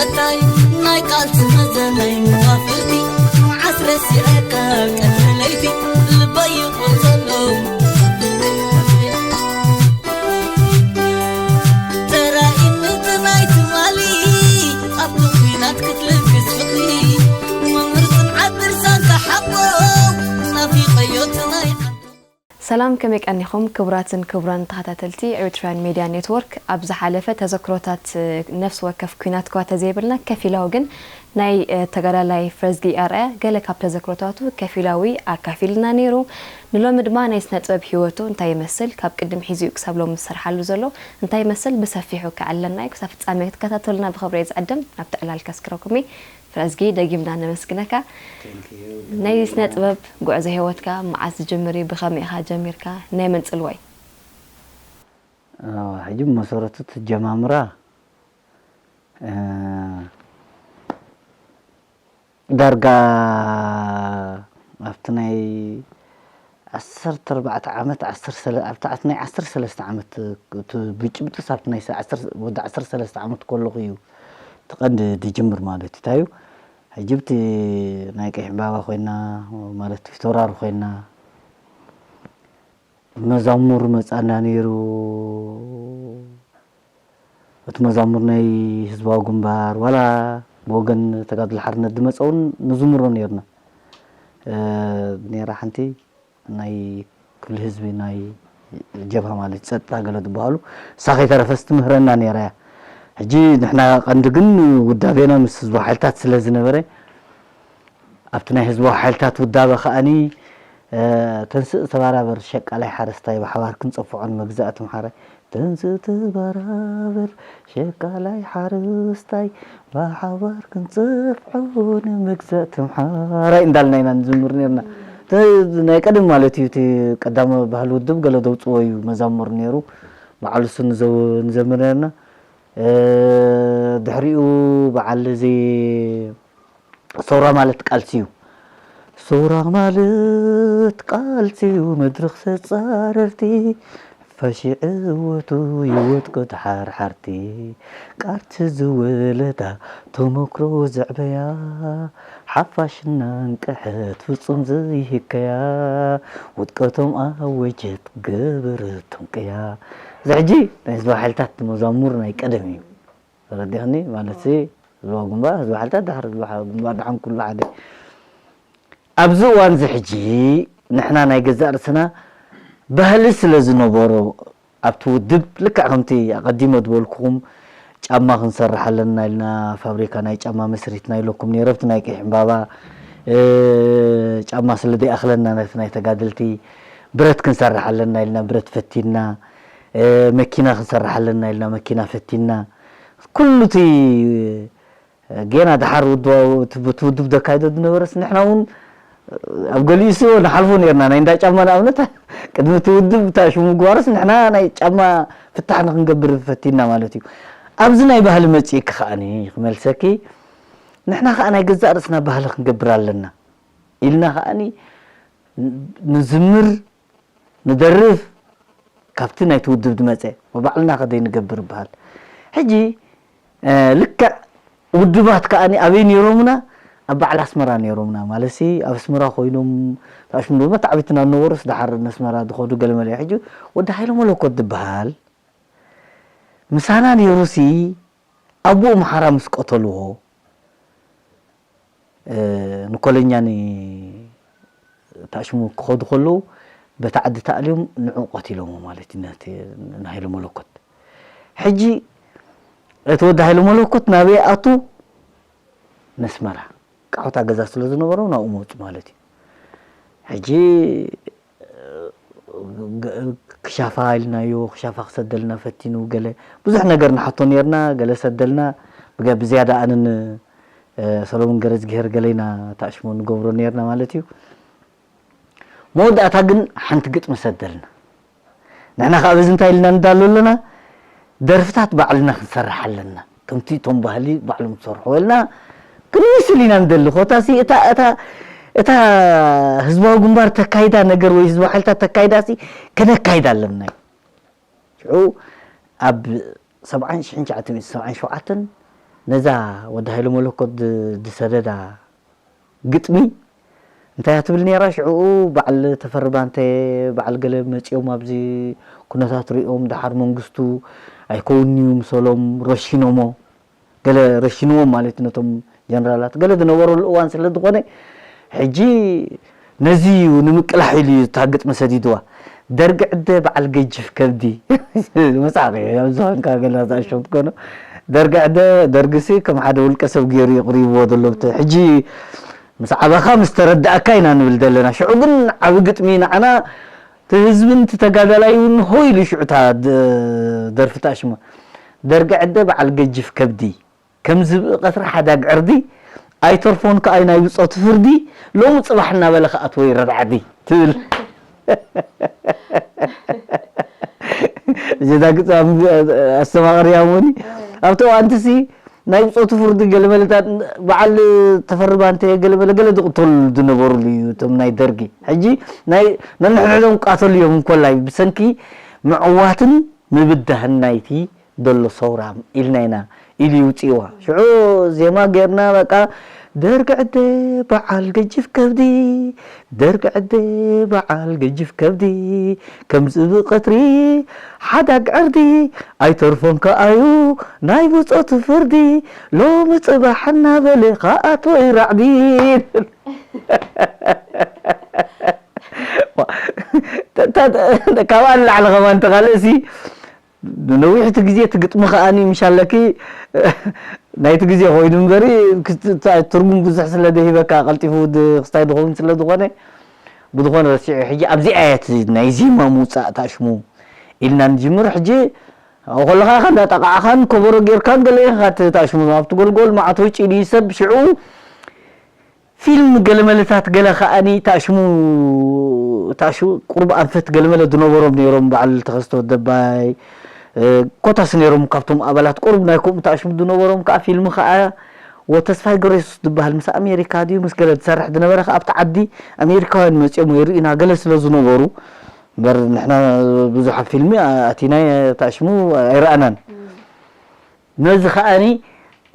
እንታይ ናይ ቃልሲ መዘናይ መዋፍርቲ፣ መዓስ ረሲዐካ ቀትሪ ለይቲ፣ ልበይ ይቑር ዘሎ። ተራኢነት ናይ ትማሊ፣ ኣብቲ ኲናት ክትልግስ ፍቕሪ፣ መምህር ጽንዓት ድርሳንካ ሓቦ፣ ናፊቐዮ እቲ ናይ ዓዶ። ሰላም፣ ከመይ ቀኒኹም ክቡራትን ክቡራን ተኸታተልቲ ኤሪትሪያን ሜድያ ኔትወርክ? ኣብ ዝሓለፈ ተዘክሮታት ነፍሲ ወከፍ ኲናት እኳ ተዘይብልና፣ ከፊላዊ ግን ናይ፣ እ፣ ተጋዳላይ ፍረዝጊ ኣርኣያ ገለ ካብ ተዘክሮታቱ ከፊላዊ ኣካፊልና ነይሩ። ንሎሚ ድማ ናይ ስነ ጥበብ ህይወቱ እንታይ ይመስል፣ ካብ ቅድም ሒዙ ክሳብ ሎሚ ዝሰርሓሉ ዘሎ እንታይ ይመስል ብሰፊሑ ከዕልለና እዩ። ክሳብ ፍጻሜ ክትከታተሉና ብኽብሪ እየ ዝዕድም። ናብቲ ዕላል ከስክረኩም እየ። ፍረዝጊ፣ ደጊምና ነመስግነካ። ናይ ስነ ጥበብ ጉዕዞ ህይወትካ መዓስ ዝጅምር እዩ? ብኸመይ ኢኻ ጀሚርካ? ናይ መን ጽልዋ እዩ? ሕጂ ብመሰረቱ ትጀማምራ ዳርጋ ኣብቲ ናይ ዓሰርተ ኣርባዕተ ዓመት ኣብቲ ናይ ዓሰርተ ሰለስተ ዓመት ብጭብጥስ ኣብቲ ናይ ወዲ ዓሰርተ ሰለስተ ዓመት ከለኹ እዩ እቲ ቀንዲ ዝጅምር ማለት እዩ። እንታይ እዩ ሕጂ ብቲ ናይ ቀይሕ ዕምባባ ኮይና ማለት ፊተውራሪ ኮይና መዛሙር መጻና ነይሩ። እቲ መዛሙር ናይ ህዝባዊ ግንባር ዋላ ብወገን ተጋድሎ ሓርነት ዝመጸ እውን ንዝምሮ ነርና። ነራ ሓንቲ ናይ ክፍሊ ህዝቢ ናይ ጀብሃ ማለት ጸጥታ ገለ ዝበሃሉ እሳ ከይተረፈስ ትምህረና ነራ እያ። ሕጂ ንሕና ቀንዲ ግን ውዳቤና ምስ ህዝባዊ ሓይልታት ስለ ዝነበረ ኣብቲ ናይ ህዝባዊ ሓይልታት ውዳበ ከኣኒ ተንስእ ተባራበር ሸቃላይ ሓረስታይ ብሓባር ክንጸፍዖ ንመግዛእቲ ምሓራይ ተንስእ ተባራበር ሸቃላይ ሓረስታይ ብሓባር ክንጸፍዖ ንመግዛእቲ ምሓራይ እንዳልና ኢና ንዝምር ነርና። ናይ ቀደም ማለት እዩ እቲ ቀዳመ ባህሊ ውድብ ገለ ደውፅዎ እዩ መዛሙር ነይሩ በዓሉ እሱ ንዘምር ነርና። ድሕሪኡ በዓል እዚ ሰውራ ማለት ቃልሲ እዩ። ሰውራ ማለት ቃልሲ እዩ መድረኽ ተፃረርቲ ፈሺዕወቱ ይወድቁ ተሓርሓርቲ ቃልሲ ዝወለዳ ተመክሮ ዘዕበያ ሓፋሽና እንቅሐት ፍጹም ዘይህከያ ውድቀቶም ኣወጀት ገበረቶም ቅያ። እዚ ሕጂ ናይ ህዝባዊ ሓይልታት መዛሙር ናይ ቀደም እዩ። ተረዲኽኒ ማለት ሲ ህዝባዊ ግንባር ህዝባዊ ሓይልታት ድሕሪ ህዝባዊ ግንባር ድሓን ኩሉ ሓደ ኣብዚ እዋን እዚ ሕጂ ንሕና ናይ ገዛእ ርእስና ባህሊ ስለ ዝነበሮ ኣብቲ ውድብ ልክዕ ከምቲ ኣቐዲመ ዝበልኩኹም ጫማ ክንሰርሕ ኣለና ኢልና ፋብሪካ ናይ ጫማ መስሪትና ኢለኩም ነይረ ኣብቲ ናይ ቀይሕ ዕምባባ ጫማ ስለ ዘይኣኽለና ነቲ ናይ ተጋደልቲ ብረት ክንሰርሕ ኣለና ኢልና ብረት ፈቲንና መኪና ክንሰርሕ ኣለና ኢልና መኪና ፈቲንና ኩሉ እቲ ጌና ድሓር ውድብ ዘካይዶ ዝነበረስ ንሕና እውን ኣብ ገሊኡ ስ ንሓልፎ ነርና ናይ እንዳ ጫማ ንኣብነት ቅድሚ እቲ ውድብ እታ ሽሙ ምግባርስ ንሕና ናይ ጫማ ፍታሕ ንክንገብር ፈቲና ማለት እዩ። ኣብዚ ናይ ባህሊ መፅእኪ ከዓኒ ክመልሰኪ ንሕና ከዓ ናይ ገዛእ ርእስና ባህሊ ክንገብር ኣለና ኢልና ከዓኒ ንዝምር ንደርፍ ካብቲ ናይቲ ውድብ ዝመፀ ብባዕልና ከደይ ንገብር ይበሃል። ሕጂ ልክዕ ውድባት ከዓኒ ኣበይ ነይሮምና ኣብ በዓል ኣስመራ ነይሮምና ማለትሲ ኣብ ኣስመራ ኮይኖም ታሽሙ ድማ ታዕቢትና ነበሩስ ደሓር ነስመራ ዝኸዱ ገለመለ ሕጂ ወዲ ሃይለ መለኮት ዝበሃል ምሳና ነይሩሲ ኣቦኡ ምሓራ ምስ ቀተልዎ ንኮለኛ ንታሽሙ ክኸዱ ከለዉ በቲ ዓዲ ተኣልዮም ንዑ ቀቲሎሞ ማለት እዩ ነቲ ንሃይለ መለኮት። ሕጂ እቲ ወዲ ሃይለ መለኮት ናበይ ኣቱ ነስመራ ቃሑታ ገዛ ስለ ዝነበሮ ናብኡ መፁ ማለት እዩ። ሕጂ ክሻፋ ኢልናዮ ክሻፋ ክሰደልና ፈቲኑ ገለ ብዙሕ ነገር ንሓቶ ነርና ገለ ሰደልና ብዝያዳ ኣንን ሰሎሙን ገረዝግሄር ገለ ኢና ተኣሽሞ ንገብሮ ነርና ማለት እዩ። መወዳእታ ግን ሓንቲ ግጥሚ ሰደልና ንሕና ከዓ በዚ እንታይ ኢልና ንዳሎ ኣለና ደርፍታት ባዕልና ክንሰርሕ ኣለና ከምቲ እቶም ባህሊ ባዕሎም ዝሰርሑ ወልና ክንምስል ኢና ንደሊ ኮታሲ እታ እታ እታ ህዝባዊ ግንባር ተካይዳ ነገር ወይ ህዝባዊ ሓይልታት ተካይዳሲ ከነካይዳ ኣለና እዩ ሽዑ ኣብ ሰብዓን ሽሕን ትሽዓተ ሚእቲ ሰብዓን ሸውዓተን ነዛ ወዲ ሃይለ መለኮት ድ- ዝሰደዳ ግጥሚ እንታይ እያ ትብል ነይራ? ሽዕኡ በዓል ተፈሪ ባንተ፣ በዓል ገለ መጺኦም ኣብዚ ኩነታት ሪኦም፣ ደሓር መንግስቱ ኣይከውንዩ ምሰሎም ረሺኖሞ፣ ገለ ረሺንዎም ማለት እዩ ነቶም ጀነራላት፣ ገለ ዝነበረሉ እዋን ስለ ዝኾነ፣ ሕጂ ነዚ እዩ ንምቅላሕ ኢሉ እዩ እታ ግጥሚ ሰዲድዋ። ደርጊ ዕደ በዓል ገጅፍ ከብዲ። መሳቂ ኣብዚ ኾንካ ገለ ዝኣሸው ትኮኖ። ደርጊ ዕደ፣ ደርግሲ ከም ሓደ ውልቀ ሰብ ገይሩ ይቕርብዎ ዘሎ። እቲ ሕጂ ምስ ዓበኻ ምስ ተረዳእካ ኢና ንብል ዘለና። ሽዑ ግን ዓቢ ግጥሚ ንዓና፣ እቲ ህዝብን እቲ ተጋዳላይ እውን ሆ ኢሉ ሽዑ እታ ድ- ደርፊ እታ ሽማ። ደርጊ ዕደ በዓል ገጅፍ ከብዲ፣ ከም ዝብኢ ቀትሪ ሓዳግ ዕርዲ፣ ኣይተርፎን ከኣይ ናይ ብጾቱ ፍርዲ፣ ሎሚ ጽባሕ እናበለ ከኣትዎ ይረዳዕዲ ትብል። እዚታ ግጥሚ ኣስተማቕርያ እሞኒ፣ ኣብቲ እዋንትሲ ናይ ብጾቱ ፍርዲ ገለመለታት በዓል ተፈሪ ባንተ ገለመለ ገለ ዝቕተሉ ዝነበሩሉ እዩ። እቶም ናይ ደርጊ ሕጂ ናይ ነንሕድሕዶም ቃተሉ እዮም እንኮላይ ብሰንኪ ምዕዋትን ምብዳህን ናይቲ ዘሎ ሰውራ ኢልና ኢና ኢሉ ይውፅእዋ። ሽዑ ዜማ ጌርና በቃ ደርጊ ዕደ በዓል ገጅፍ ከብዲ፣ ደርጊ ዕደ በዓል ገጅፍ ከብዲ፣ ከም ዝብኢ ቀትሪ ሓዳግ ዕርዲ፣ ኣይተርፎን ከኣዩ ናይ ብጾቱ ፍርዲ፣ ሎሚ ጽባሕ እናበለ ከኣትዎ ይራዕዲ። ካብኣ ንላዕሊ ከማን ተኻልእሲ ንነዊሕቲ ግዜ እቲ ግጥሚ ከኣኒ ምሻለኪ ናይቲ ግዜ ኮይኑ እምበሪ ክስት- ትርጉም ብዙሕ ስለ ደሂበካ ቀልጢፉ ድ- ክስታይ ድኸውን ስለ ዝኾነ ብዝኾነ ረሲዑ። ሕጂ ኣብዚኣ እያ እቲ ናይ ዜማ ምውፃእ ታሽሙ ኢልና ንጅምር። ሕጂ ኣብኡ ከለኻ ኢኻ እንዳጠቃዕኻን ከበሮ ጌርካን ገለ ኢኻ ት- ታሽሙ ኣብቲ ጎልጎል ማዕተው ጭሊ ሰብ ሽዑ ፊልም ገለመለታት ገለ ከኣኒ ታሽሙ ታሽሙ ቁሩብ ኣንፈት ገለመለ ዝነበሮም ነይሮም። በዓል ተኸስተ ወደባይ እ፣ ኮታስ ነይሮም ካብቶም ኣባላት ቁሩብ ናይ ከምኡ ታሽሙ ዝነበሮም ከዓ ፊልም ከዓ ወተስፋይ ገረሱስ ዝበሃል ምስ ኣሜሪካ ድዩ ምስ ገለ ዝሰርሕ ዝነበረ ከዓ ኣብቲ ዓዲ ኣሜሪካውያን መፂኦም ይርእዩና ገለ ስለ ዝነበሩ እምበር ንሕና ብዙሓት ፊልሚ ኣቲና ታሽሙ ኣይረኣናን። ነዚ ከኣኒ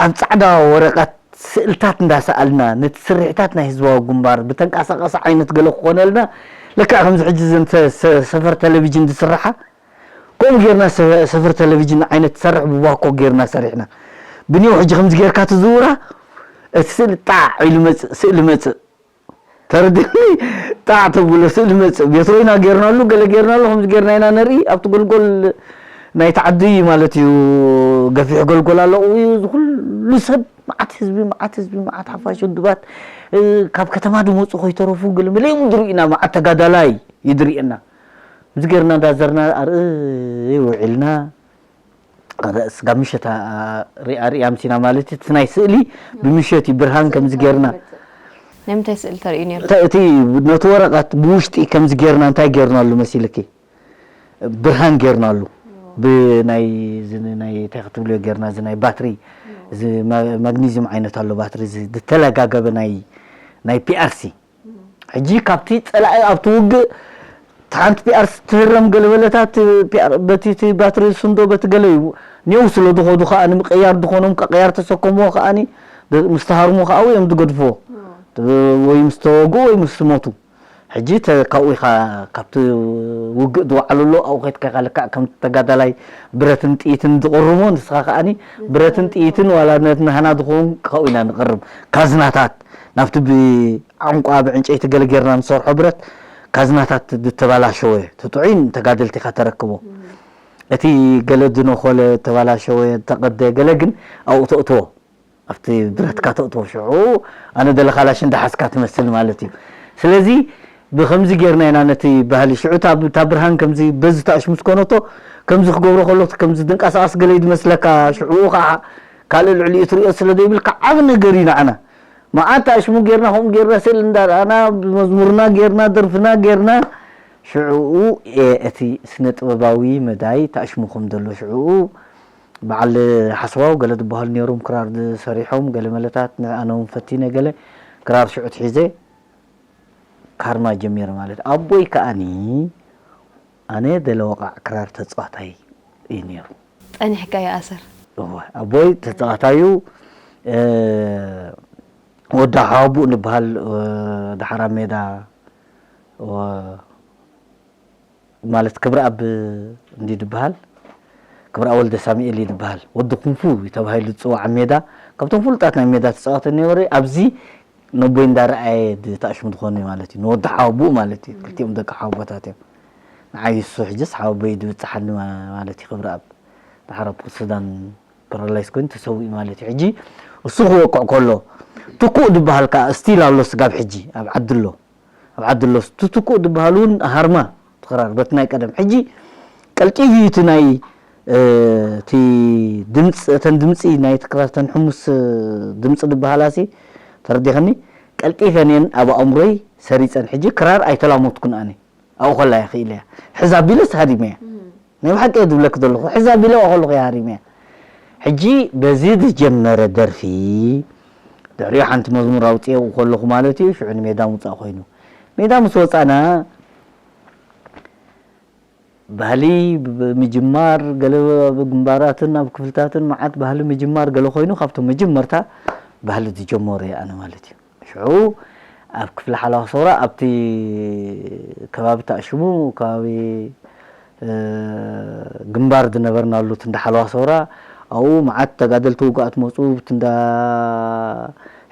ኣብ ጻዕዳ ወረቐት ስእልታት እንዳሰኣልና ነቲ ስርሒታት ናይ ህዝባዊ ግንባር ብተንቀሳቐሲ ዓይነት ገለ ክኾነልና ልክዕ ከምዚ ሕጂ ዘን ተ- ሰ- ሰፈር ቴሌቪዥን ዝስርሓ ከምኡ ጌርና ሰ- ሰፈር ቴሌቪዥን ዓይነት ትሰርሕ ብባኮ ጌርና ሰሪሕና ብኒው ሕጂ ከምዚ ጌርካ ትዝውራ እቲ ስእሊ ጣዕ ኢሉ መጽእ ስእሊ መጽእ ተረድኒ ጣዕ ተብሎ ስእሊ መጽእ ቤትሮ ኢና ጌርናሉ ገለ ጌርናሉ ከምዚ ጌርና ኢና ነርኢ ኣብቲ ጎልጎል ናይ ተዓዲ ማለት እዩ ገፊሕ ጎልጎል ኣሎ እዩ እዚ ኩሉ ሰብ መዓት ህዝቢ መዓት ህዝቢ መዓት ሓፋሽ ውድባት ካብ ከተማ ድመፁ ከይተረፉ ገለ መለ እዮም ዝርእዩና መዓት ተጋዳላይ እዩ ዝርእየና እዚ ጌርና እንዳዘርና ኣርኢ ውዒልና ስጋ ምሸት ሪኣ ሪኣ ምሲና ማለት እቲ ናይ ስእሊ ብምሸት እዩ ብርሃን ከምዚ ጌርና ናይ ምንታይ ስእሊ ተርእዩ ነሩ እቲ ነቲ ወረቐት ብውሽጢ ከምዚ ጌርና እንታይ ጌርናሉ መሲልኪ ብርሃን ጌርናሉ ብናይ ናይ እንታይ ክትብልዮ ጌርና እዚ ናይ ባትሪ እዚ ማግኒዝም ዓይነት ኣሎ ባትሪ እዚ ዝተለጋገበ ናይ ናይ ፒኣርሲ ሕጂ ካብቲ ጸላኢ ኣብቲ ውግእ ሓንቲ ፒኣርሲ ትህረም ገለበለታት በቲ ባትሪ ዝስንዶ በቲ ገለ እዩ ኔው ስለ ዝኾዱ ከዓ ንምቅያር ዝኾኖም ቀያር ተሰከምዎ ከዓኒ ምስ ተሃርሙ ከዓ እዮም ዝገድፍዎ ወይ ምስ ተወግኡ ወይ ምስ ሞቱ ሕጂ ካብኡ ኢኻ ካብቲ ውግእ ዝወዓለሉ ኣብኡ ከድካ ኢኻ ልክዕ ከም ተጋዳላይ ብረትን ጥይትን ዝቕርሞ ንስኻ ከዓኒ ብረትን ጥይትን ዋላ ነት ናህና ዝኸውን ካብኡ ኢና ንቕርብ ካዝናታት ናብቲ ብዓንቋ ብዕንጨይቲ ገለ ጌርና ንሰርሖ ብረት ካዝናታት ዝተባላሸወ ትጥዑይ ንተጋደልቲ ኢኻ ተረክቦ እቲ ገለ ዝነኾለ ተባላሸወ ተቐደ ገለ ግን ኣብኡ ተእትዎ ኣብቲ ብረትካ ተእትዎ ሽዑ ኣነ ደለ ካላሽ እንዳሓዝካ ትመስል ማለት እዩ ስለዚ ብከምዚ ጌርና ኢና ነቲ ባህሊ ሽዑ እታ ብርሃን ከምዚ በዚ ተኣሽሙ ዝኮነቶ ከምዚ ክገብሮ ከሎ ከምዚ ድንቀሳቀስ ገለ ዝመስለካ ሽዑ ከዓ ካልእ ልዕሊኡ ትሪኦ ስለ ዘይብልካ ዓብ ነገር እዩ ንዓና መዓት ተኣሽሙ ጌርና ከምኡ ጌርና ስእል እንዳረኣና ብመዝሙርና ጌርና ደርፍና ጌርና ሽዑኡ እቲ ስነ ጥበባዊ መዳይ ተኣሽሙ ከም ዘሎ ሽዑኡ በዓል ሓስባው ገለ ዝበሃሉ ነይሮም ክራር ዝሰሪሖም ገለ መለታት ኣነ እውን ፈቲነ ገለ ክራር ሽዑ ትሒዘ ካርማ ጀሚረ ማለት ኣቦይ ከኣኒ ኣነ ደለ ወቃዕ ክራር ተፃዋታይ እዩ ነይሩ ፀኒሕካ ይኣሰር እወ ኣቦይ ተፃዋታዩ ወዲ ሓወቡእ ንበሃል። ደሓር ኣብ ሜዳ ማለት ክብረኣብ እንዲ ዝበሃል፣ ክብረኣብ ወልደሳሚኤል እዩ ዝበሃል። ወዲ ኩንፉ እዩ ተባሂሉ ዝፅዋዕ ኣብ ሜዳ። ካብቶም ፍሉጣት ናይ ሜዳ ተፃወቲ ነበሩ። ኣብዚ ነቦይ እንዳረኣየ ተኣሽሙ ዝኾነ ማለት እዩ፣ ንወዲ ሓወቡኡ ማለት እዩ። ክልቲኦም ደቂ ሓወቦታት እዮም። ንዓይ እሱ ሕጅስ ሓወቦይ ድብፅሓኒ ማለት እዩ። ክብረኣብ ደሓር ኣብ ሱዳን ፓራላይዝ ኮይኑ ተሰዊኡ ማለት እዩ። ሕጂ እሱ ክወቅዕ ከሎ ትኩእ ዝበሃል ከዓ ስቲል ኣሎ ስጋብ ሕጂ ኣብ ዓዲ ኣሎ። ኣብ ዓዲ ኣሎ። እቲ ትኩእ ዝበሃል እውን ሃርማ ትኽራር በቲ ናይ ቀደም። ሕጂ ቀልጢፉ እዩ እቲ ናይ እቲ ድምፂ፣ እተን ድምፂ ናይ ትክራር፣ እተን ሕሙስ ድምፂ ዝበሃላሲ ተረዲኸኒ። ቀልጢፈን እየን ኣብ ኣእምሮይ ሰሪፀን። ሕጂ ክራር ኣይተላሞትኩን ኣነ። ኣብኡ ከላ እየ ክኢለ እያ። ሕዛ ቢለስ ሃሪመ እያ። ናይ ብሓቂ እየ ዝብለክ ዘለኹ። ሕዛ ቢለ ኣብኡ ከለኹ እየ ሃሪመ እያ። ሕጂ በዚ ዝጀመረ ደርፊ ድሕሪኡ ሓንቲ መዝሙር ኣውፅኤ ኣብኡ ከለኹ ማለት እዩ። ሽዑ ንሜዳ ምውፃእ ኮይኑ፣ ሜዳ ምስ ወፃና ባህሊ ብምጅማር፣ ገለ ኣብ ግንባራትን ኣብ ክፍልታትን መዓት ባህሊ ምጅማር ገለ ኮይኑ፣ ካብቶም መጀመርታ ባህሊ ዝጀመሩ እየ ኣነ ማለት እዩ። ሽዑ ኣብ ክፍሊ ሓለዋ ሰውራ፣ ኣብቲ ከባቢ ተኣሽሙ ከባቢ ግንባር ዝነበርናሉ እቲ እንዳ ሓለዋ ሰውራ፣ ኣብኡ መዓት ተጋደልቲ ውጉኣት መፁ። ብቲ እንዳ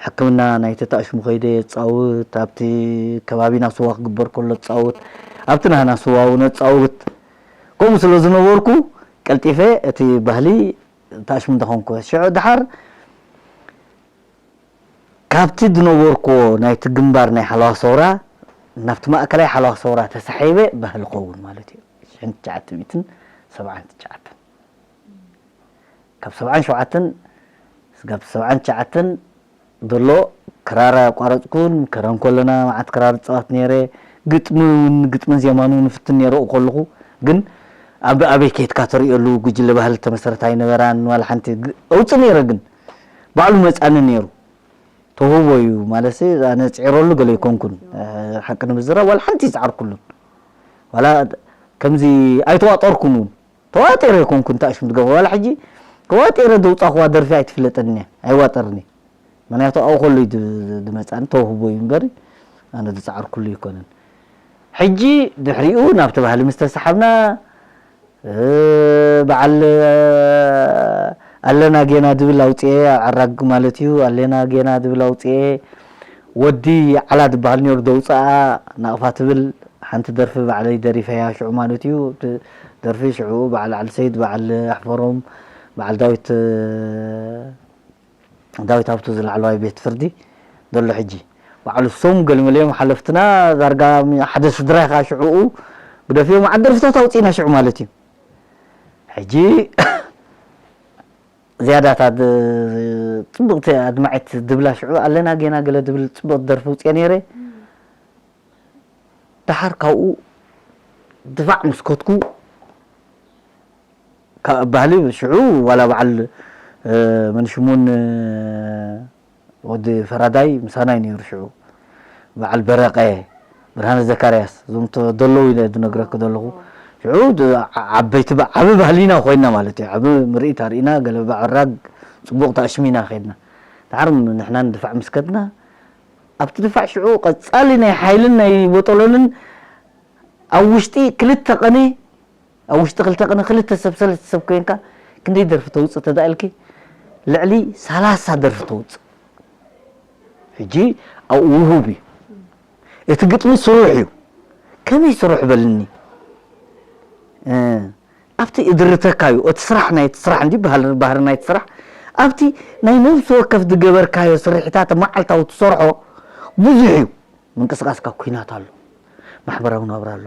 ሕክምና ናይቲ ተኣሽሙ ከይደ የፃውት፣ ኣብቲ ከባቢና ስዋ ክግበር ከሎ ፃውት፣ ኣብቲ ናህና ስዋ እውን ኣፃውት። ከምኡ ስለ ዝነበርኩ ቀልጢፈ እቲ ባህሊ ተኣሽሙ እንዳኾንኩ ሽዑ ድሓር ካብቲ ዝነበርኩዎ ናይቲ ግንባር ናይ ሓለዋ ሰውራ ናብቲ ማእከላይ ሓለዋ ሰውራ ተሳሒበ ባህሊ ኸውን ማለት እዩ። ሽሕን ትሽዓተ ሚእትን ሰብዓን ትሽዓተን፣ ካብ ሰብዓን ሸውዓተን ስጋብ ሰብዓን ትሽዓተን ዘሎ ክራር ኣቋረፅኩን። ከረን ከለና መዓት ክራር እፃወት ነይረ። ግጥሚ እውን፣ ግጥምን ዜማን እውን እፍትን ነይረ ኣብኡ ከለኹ። ግን ኣብ ኣበይ ከይድካ ተርእየሉ ጉጅለ ባህሊ ተመሰረታ ኣይነበራን። ዋላ ሓንቲ ግ- ኣውፅእ ነይረ፣ ግን ባዕሉ መፃኒ ነይሩ። ተውህቦ እዩ ማለት ኣነ ፅዒረሉ ገለ ኣይኮንኩን። ሓቂ ንምዝራብ ዋላ ሓንቲ ይፃዓርኩሉን። ዋላ ከምዚ ኣይተዋጠርኩን እውን። ተዋጢረ ኣይኮንኩን ተኣሽሙ ትገብሮ። ዋላ ሕጂ ተዋጢረ ዘውፃእኩዋ ደርፊ ኣይትፍለጠኒ እያ፣ ኣይዋጠርኒ። ምክንያቱ ኣብኡ ከሎ እዩ ድ- ድመፃኒ፣ ተውህቦ እዩ እምበሪ ኣነ ዝፃዓርኩሉ ኣይኮነን። ሕጂ ድሕሪኡ ናብቲ ባህሊ ምስ ተሰሓብና እ፣ በዓል ኣለና ጌና ዝብል ኣውፅኤ፣ ኣብ ዓራግ ማለት እዩ። ኣለና ጌና ዝብል ኣውፅኤ፣ ወዲ ዓላ ዝበሃል ነይሩ ዘውፅኣ ናቕፋ ትብል ሓንቲ ደርፊ ባዕለይ ደሪፈያ ሽዑ ማለት እዩ። እቲ ደርፊ ሽዑ በዓል ዓሊ ሰይድ፣ በዓል ኣሕፈሮም፣ በዓል ዳዊት፣ ዳዊት ሃብቱ ዝላዕለዋይ ቤት ፍርዲ ዘሎ ሕጂ። ባዕሉ ሶም ገለመለዮም ሓለፍትና ዳርጋ ሓደ ስድራ ኢኻ ሽዑኡ ግደፍዮም። መዓት ደርፍታት ኣውፂእና ሽዑ ማለት እዩ። ሕጂ ዝያዳታ ድ- ፅብቕቲ ኣድማዒት ድብላ ሽዑ ኣለና ጌና ገለ ድብል ፅብቕቲ ደርፊ ውፅኤ ነይረ። ደሓር ካብኡ ድፋዕ ምስ ከድኩ፣ ካብ ባህሊ ሽዑ ዋላ በዓል፣ እ፣ መን ሽሙን፣ እ፣ ወዲ ፈራዳይ ምሳናይ ነይሩ ሽዑ። በዓል በረቐ፣ ብርሃነ ዘካርያስ፣ እዞም ተ- ዘለዉ ኢለ ዝነግረኪ ዘለኹ። ሽዑ ድ- ዓ- ዓበይቲ በ- ዓቢ ባህሊና ኮይና ማለት እዩ። ዓቢ ምርኢት ኣርኢና፣ ገለ ብዓራግ ጽቡቕ ተኣሽሚና ከይድና። ደሓር ንሕና ንድፋዕ ምስ ከድና፣ ኣብቲ ድፋዕ ሽዑ ቀጻሊ ናይ ሓይልን ናይ ቦጦሎንን ኣብ ውሽጢ ክልተ ቀነ፣ ኣብ ውሽጢ ክልተ ቀነ ክልተ ሰብ ሰለስተ ሰብ ኮይንካ ክንደይ ደርፊ ተውፅእ ተዳእልኪ? ልዕሊ ሰላሳ ደርፊ ተውፅእ። ሕጂ ኣብኡ ውሁብ እዩ። እቲ ግጥሚ ስሩሕ እዩ። ከመይ ስሩሕ በልኒ? እ፣ ኣብቲ እድርተካ እዩ። እቲ ስራሕ ናይቲ ስራሕ እንዲ ባህል-፣ ባህሪ ናይቲ ስራሕ ኣብቲ ናይ ነብሲ ወከፍ ዝገበርካዮ ስርሒታት መዓልታዊ ትሰርሖ ብዙሕ እዩ። ምንቅስቃስካ ኩናት ኣሎ፣ ማሕበራዊ ናብራ ኣሎ፣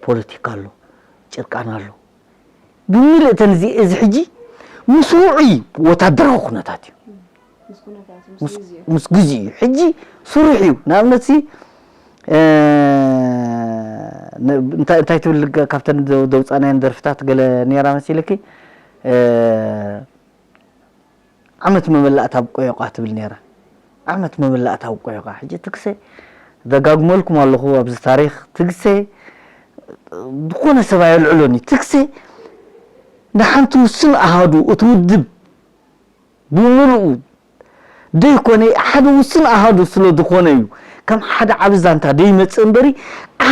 ፖለቲካ ኣሎ፣ ጭርቃን ኣሎ። ብምልእተን እዚ፣ እዚ ሕጂ ምስ ውዑይ ወታደራዊ ኩነታት እዩ። ምስ ኩነታት፣ ምስ ምስ- ግዜኡ። ምስ ግዜኡ እዩ። ሕጂ ስሩሕ እዩ። ንኣብነት ሲ፣ እ፣ ን- እንታይ እንታይ ትብል፣ ካብተን ዘው- ዘውፃእናየን ደርፍታት ገለ ነይራ መሲልኪ? እ፣ ዓመት መመላእታ ኣብ ቆዮቃ ትብል ነይራ። ዓመት መመላእታ ኣብ ቆዮቃ። ሕጂ ትግሰ ደጋግመልኩም ኣለኹ ኣብዚ ታሪኽ። ትግሰ ዝኾነ ሰብ ኣየልዕሎኒ። ትግሰ ንሓንቲ ውስን ኣሃዱ እቲ ውድብ ብምሉኡ ደይኮነ ሓደ ውስን ኣሃዱ ስለ ዝኾነ እዩ። ከም ሓደ ዓቢ ዛንታ ደይመጽእ እምበሪ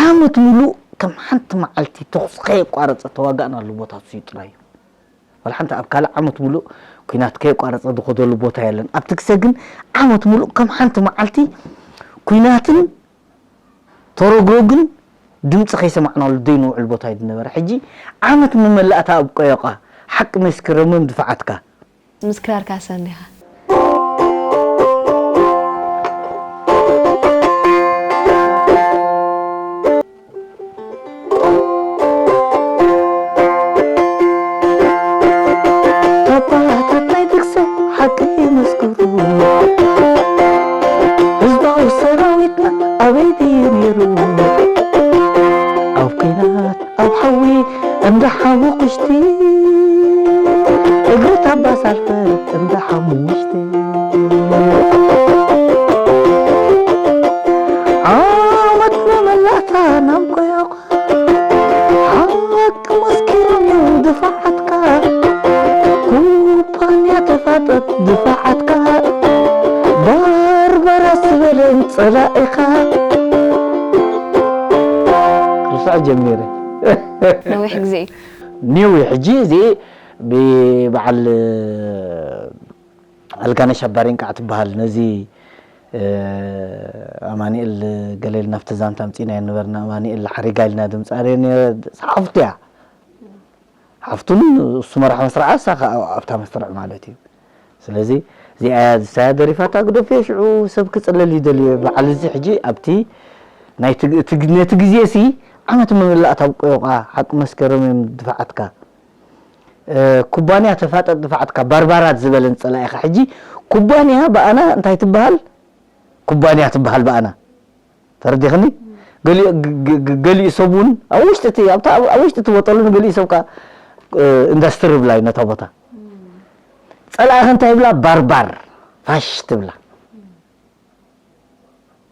ዓመት ሙሉእ ከም ሓንቲ መዓልቲ ተኹስ ከየቋረጸ ተዋጋእናሉ ቦታ እሱ እዩ ጥራይ እዩ። ዋላ ሓንቲ ኣብ ካልእ ዓመት ሙሉእ ኲናት ከየቋረጸ ዝኸደሉ ቦታ የለን። ኣብቲ ግዜ ግን ዓመት ሙሉእ ከም ሓንቲ መዓልቲ ኲናትን ተረግረግን ድምጺ ከይሰማዕናሉ ዘይንውዕል ቦታ እዩ ዝነበረ። ሕጂ ዓመት መመላእታ ኣብ ቆዮቓ ሓቂ መስክረሞም ድፋዓትካ። ምስክራርካ ሰኒኻ። ኣባታት ናይ ድግሰ ሓቂ ይመስክሩ። ህዝባዊ ሰራዊትና ኣበይ ድዩ ነይሩ? ኣብ ኲናት ኣብ ሓዊ እንዳ ሓሙኽሽቲ፣ እግሪ ታባ ሳልፈት እንዳ ሓሙሽቲ። ዓመት መመላእታ ናብ ቆዮቓ ሓቂ መስኪሮም እዮም ድፋዓትካ። ኩባንያ ተፋጠጥ ድፋዓትካ። ባርባራ ዝበለን ጸላኢኻ። ክርሳዕ ጀሚረ። ነዊሕ ግዜ እዩ። ኒው ሕጂ እዚ ብበዓል ኣልጋነሽ ኣባሬንቃዕ ትበሃል። ነዚ ኣማኒኤል ገለ ኢልና ኣብቲ ዛንታ ኣምፂእናዮ ነበርና። ኣማኒኤል ሓሪጋ ኢልና ድምፃ ሓፍቱ እያ። ሓፍቱን እሱ መራሕ መስርዓ እሳ ከኣ ኣብታ መስርዕ ማለት እዩ። ስለዚ እዚኣ እያ ዝሳያ ደሪፋታ ግደፍዮ ሽዑ ሰብ ክፅለል ይደልዮ በዓል እዚ ሕጂ ኣብቲ ናይ ትግ- ትግ- ነቲ ግዜ ሲ ዓመት መመላእታ ኣብ ቆዮቓ ሓቂ መስከረም እዮም ድፋዓትካ ኩባንያ ተፋጠጥ ድፋዓትካ ባርባራት ዝበለን ጸላኢኻ ሕጂ ኩባንያ ብኣና እንታይ ትበሃል ኩባንያ ትበሃል ብኣና ተረዲኽኒ ገሊኡ ሰብ እውን ኣብ ውሽጢ እቲ ኣብታ ኣብ ውሽጢ እቲ ወጠሉን ገሊኡ ሰብ ከ ኢንዱስትሪ ብላ እዩ ነታ ቦታ ጸላኢኻ እንታይ ይብላ ባርባር ፋሽ ትብላ